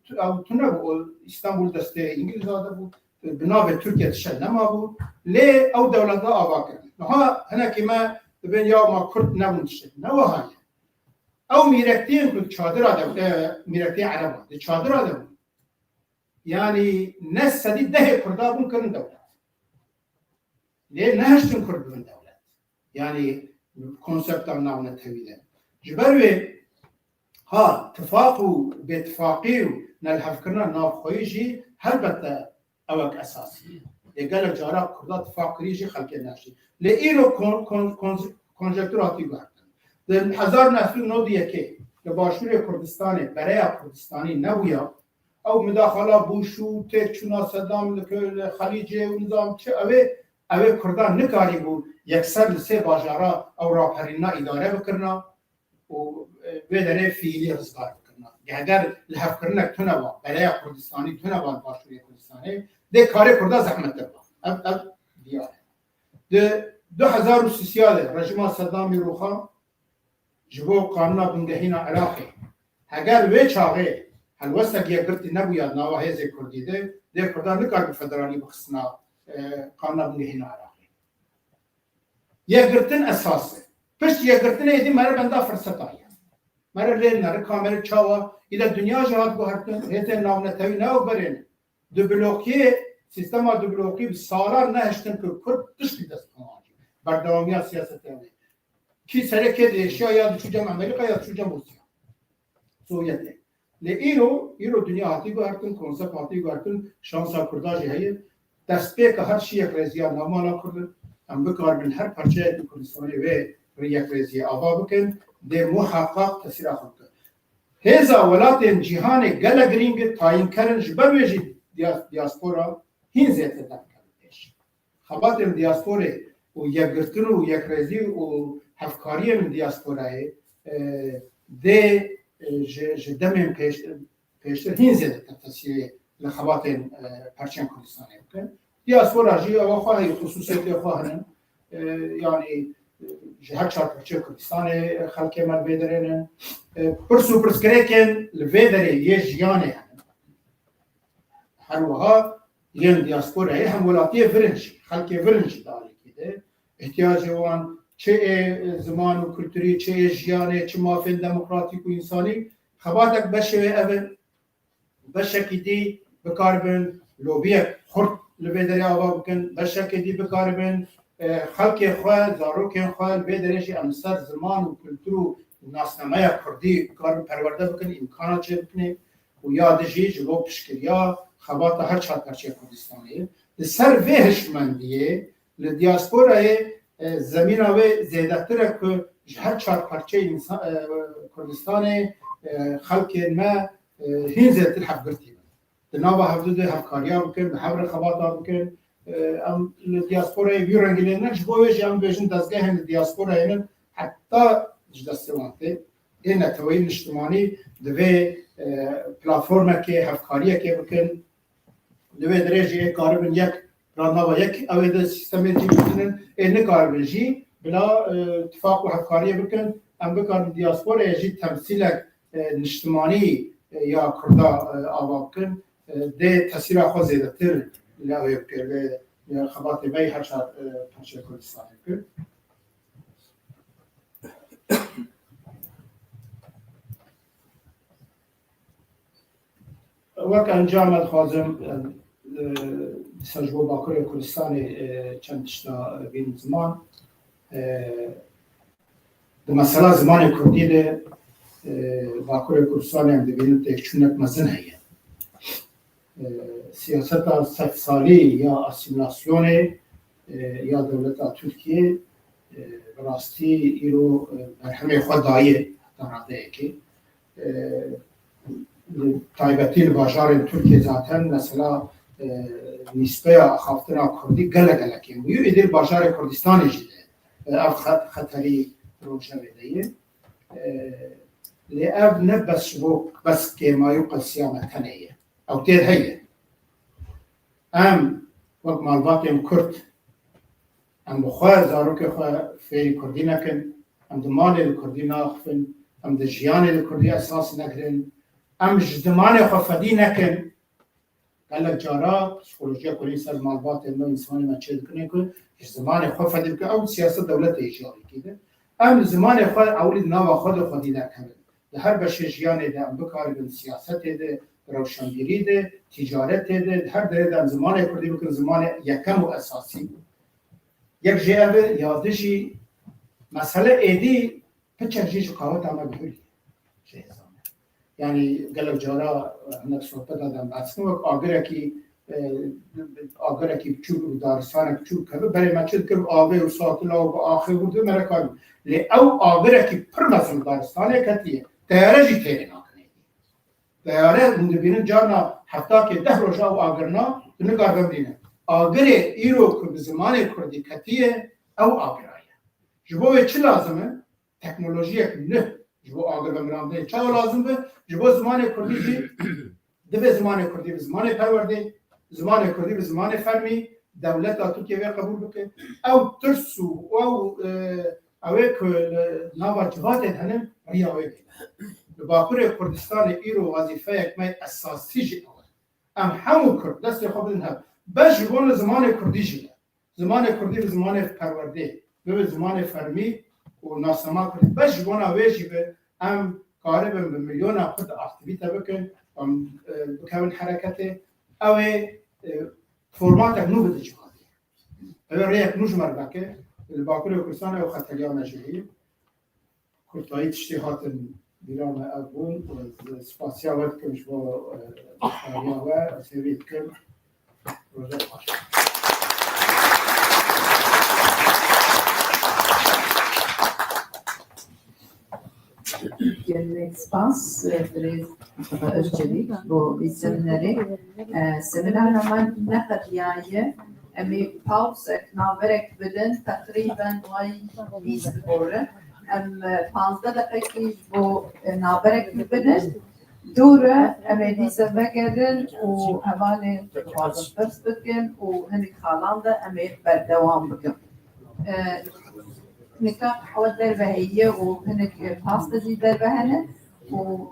tu-, ew tune bû, o Îstanbul destê Îngilîza de bû, bi navê Tirkiye tiştek nemabû. Lê ew dewleta ava kirin. Niha hinekî me dibên ya ma Kurd nebûn tiştek. Ne wiha ye. Ew mîrektiyên ku çadira de, e, mîrektiyên Ereban, di çadira de bûn. Yanî ne sedî dehê Kurda bûn kirin dewlet. Lê nehiştin Kurd bibin dewlet. Yanî konsepta navnetewî de. Ji ber wê ha tifaq û bêtifaqî û nelhevkirina navxweyî jî helbete ewek esasî ye. Lê gelek cara Kurda tifaq kirî jî xelkê neşî. Lê îro kon-, kon-, kon-, konjektur hatî guhertin. Di hezar neh sed û nod û yekê li Başûrê Kurdistanê bereya Kurdistanî nebûya, ew midaxala Bush û têkçûna Sedam li ke-, li Xelîcê û nizam çi, ew ê, ew ê Kurdan nikarîbû yekser li sê bajara ew raperîna îdare bikirina û, e, vê derê fiîlî rizgar bikirina. Heger lihevkirinek tune ba, bereya Kurdistanî tune ba li Başûrê Kurdistanê, dê karê Kurda zehmettir ba. Ev, ev diyar e. Di du hezar û sisiya de rejîma Sedamî rûxa, ji bo qanûna bingehîna Iraqê. Heger wê çaxê helwestek yekgirtî nebûya nava hêzê Kurdî de, dê Kurdan nikar bi federalî bixistina, e, qanûna bingehîna Iraqê. Yekgirtin esas e. Pişt yekgirtinê êdî mere benda firseta ye. Mere lê nere kamere çawa, îde dinya jî hat guhertin, hêzên navnetewî ne ew berên. Dublokiyê, sîstema dublokî bi salan nehiştin ku Kurd tiştî dest xwe berdewamiya siyaseta wê. Kî serê kê diêşiya ya diçû cem Amerîka ya diçû cem Rûsya. Sovyetê. Lê îro, îro dinya hatî guhertin, konsept hatî guhertin, şansa Kurda jî heye. Destpêka her şî yekrêziya navmala Kurd in. Em bikaribin her parçeyekî Kurdistanê wê rê yekrêziyê ava bikin, dê muheqaq tesîra xwe bike. Hêza welatên cîhanê gelek girîng e, tayînker in, ji ber wê jî diya-, diaspora hîn zêdetir derkeve pêş. Xebatên diasporê û yekgirtin û yekrêzî û hevkariyên diasporayê, e, dê, e, ji, ji demên pêş-, pêştir hîn zêdetir tesîrê li xebatên, e, parçeyên Kurdistanê bikin. Diaspora jî ewa xwe heye, xusûsiyetê xwe hene. E, yanî, e, ji her çar parçeyên Kurdistanê xelkê me li vê derê ne. E, pirs û pirsgirêkên li vê derê yê jiyanê hene. Her wiha yên diasporayê hemwelatiyê vir in jî, xelkê vir in jî di alîkî de. Îhtiyacê wan çi ê ziman û kulturî, çi ê jiyanê, çi mafên demokratîk û însanî, xebatek beşê wê ev in. Beşekî dî bikaribin lobiyek xurt li vê derê ava bikin, beşekê dî bikaribin, e, xelkê xwe, zarokên xwe li vê derê jî em li ser ziman û kultur û nasnameya kurdî bikaribin perwerde bikin, îmkana çê bikinê û ya di jî ji bo piştgiriya xebata her çar parçeya Kurdistanê. Li ser vê hişmendiyê li diasporayê, e, zemîna wê zêdetir e ku ji her çar parçeyê însan, e, Kurdistanê, e, xelkên me, e, hîn zêdetir hevgirtî bin. Di nava hevdu de hevkariya bikin, bi hev re xebata bikin. E, em li diasporayê wî rengî lê ne, ji bo wê jî em bêjin dezgehên li diasporayê ne, heta ji destê wan tê. ê neteweyî niştimanî divê, e, platformekê, hevkariyekê bikin. Li wê dirê jî ê karibin yek, randava yek ew ê di sîstemê cî bistînin, ê nikaribin jî bila, e, tifaq û hevkariyê bikin. Em bikarin diasporayê jî temsîlek, e, niştimanî, e, ya Kurda, e, ava bikin. E, dê tesîra xwe zêdetir li ew ê bike, li, li xebatê me yê her çar, e, parçeyê Kurdistanê bike. Wek encam ez dixwazim, e, e, dîsa ji bo Bakurê Kurdistanê, e, çend tişta, e, bînim ziman. E, di mesela zimanê kurdî de, e, Bakurê Kurdistanê em dibînin têkçûnek mezin heye. E, siyaseta sed salî ya asîmîlasyonê, e, ya dewleta Tirkiyê, e, bi rastî îro, e, berhemê xwe daye heta radeyekê. E, li taybetî li bajarên Tirkiyê zaten mesela, e, nîsbeya axaftina kurdî gelek gelek kêm bû. Êdî li bajarê Kurdistanê jî de, e, ev xet-, xeterî rojevê de ye. E, lê ev ne bes ji bo bes kêmayî û qesiya me tenê ye. Ew têr heye. Em wek malbatên Kurd, em bi xwe zarokê xwe fêrî kurdî nekin, em di malê li kurdî naxifin, em di jiyanê li kurdî esas negirin, em ji zimanê xwe fedî nekin. Gelek cara psîkolojiya kurî ser malbatên me û însanê me çêdikine ku ji zimanê xwe fedî bikin, ew siyaseta dewletê jî alîkî de. Em li zimanê xwe ewilî di nava xwe de xwedî derkevin. Di her beşê jiyanê de em bikaribin, siyasetê de, rewşenbîrî de, tîcaretê de, di her derê de em zimanê kurdî bikin zimanê yekem û esasî. Yek jê ev e, ya di jî mesele êdî piçek jî ji qaweta me bihurî. Ji hêza me. Yanî gelek cara, e, hinek sohbeta de em behs dikin, wek agirekî, e, agirekî biçûk û daristanek biçûk keve, berê me çi dikir, avê û satila û bi axê û di me re kar. Lê ew agirekî pir mezin daristanê ketiye. Teyare jî têrê nakin êdî. Teyare hûn dibînin carna heftakê deh roja ew agirna, tu nikar vemrîne. Agirê îro ku bi zimanê kurdî ketiye, ew agira ye. Ji bo wê çi lazim e? Teknolojiyek nû ji bo agir vemirandinê çawa lazim be? Ji bo zimanê kurdî jî divê zimanê kurdî bi zimanê perwerdê, zimanê kurdî bi zimanê fermî, dewleta Tirkiyê vê qebûl bike. Ew tirs û ew, e, ew ê ku li nava civatê de hene, riya wê bîne. Li Bakurê Kurdistanê îro wezîfeyek me esasî jî ew e. Em hemû Kurd destê xwe bidin hev. Bes ji bona zimanê kurdî jî be. Zimanê kurdî bi zimanê perwerdê, bibe zimanê fermî û nasnama kurdî. Bes ji bona wê jî be, em karibin bi milyona Kurd aktîvîte bikin, em, e, bikevin hereketê. Ew ê, e, formatek nû bide civakê. Ew ê rêyek nû ji me re veke. Li Bakurê Kurdistanê ew xeteriya me jî heye. Kurtayî tiştê hatin bîra me ev bûn. Ez spasiya we dikim ji bo, e, guhdariya we. Ez hêvî dikim. Rojek baş. Gelek spas, e, birêz Mustafa Özçelik bo vî seminerê. E, seminera me neqediyaye. Em ê pauzek, naverek bidin, teqrîben way bîst dibore. Em, e, panzdeh deqekî ji bo, e, naverek bidin. Dû re em ê dîse vegerin û hevalên dixwazin pirs bikin û hinek xalan de em ê berdewam bikin. E, nika qehwe derve heye û hinek, e, paste jî derve hene û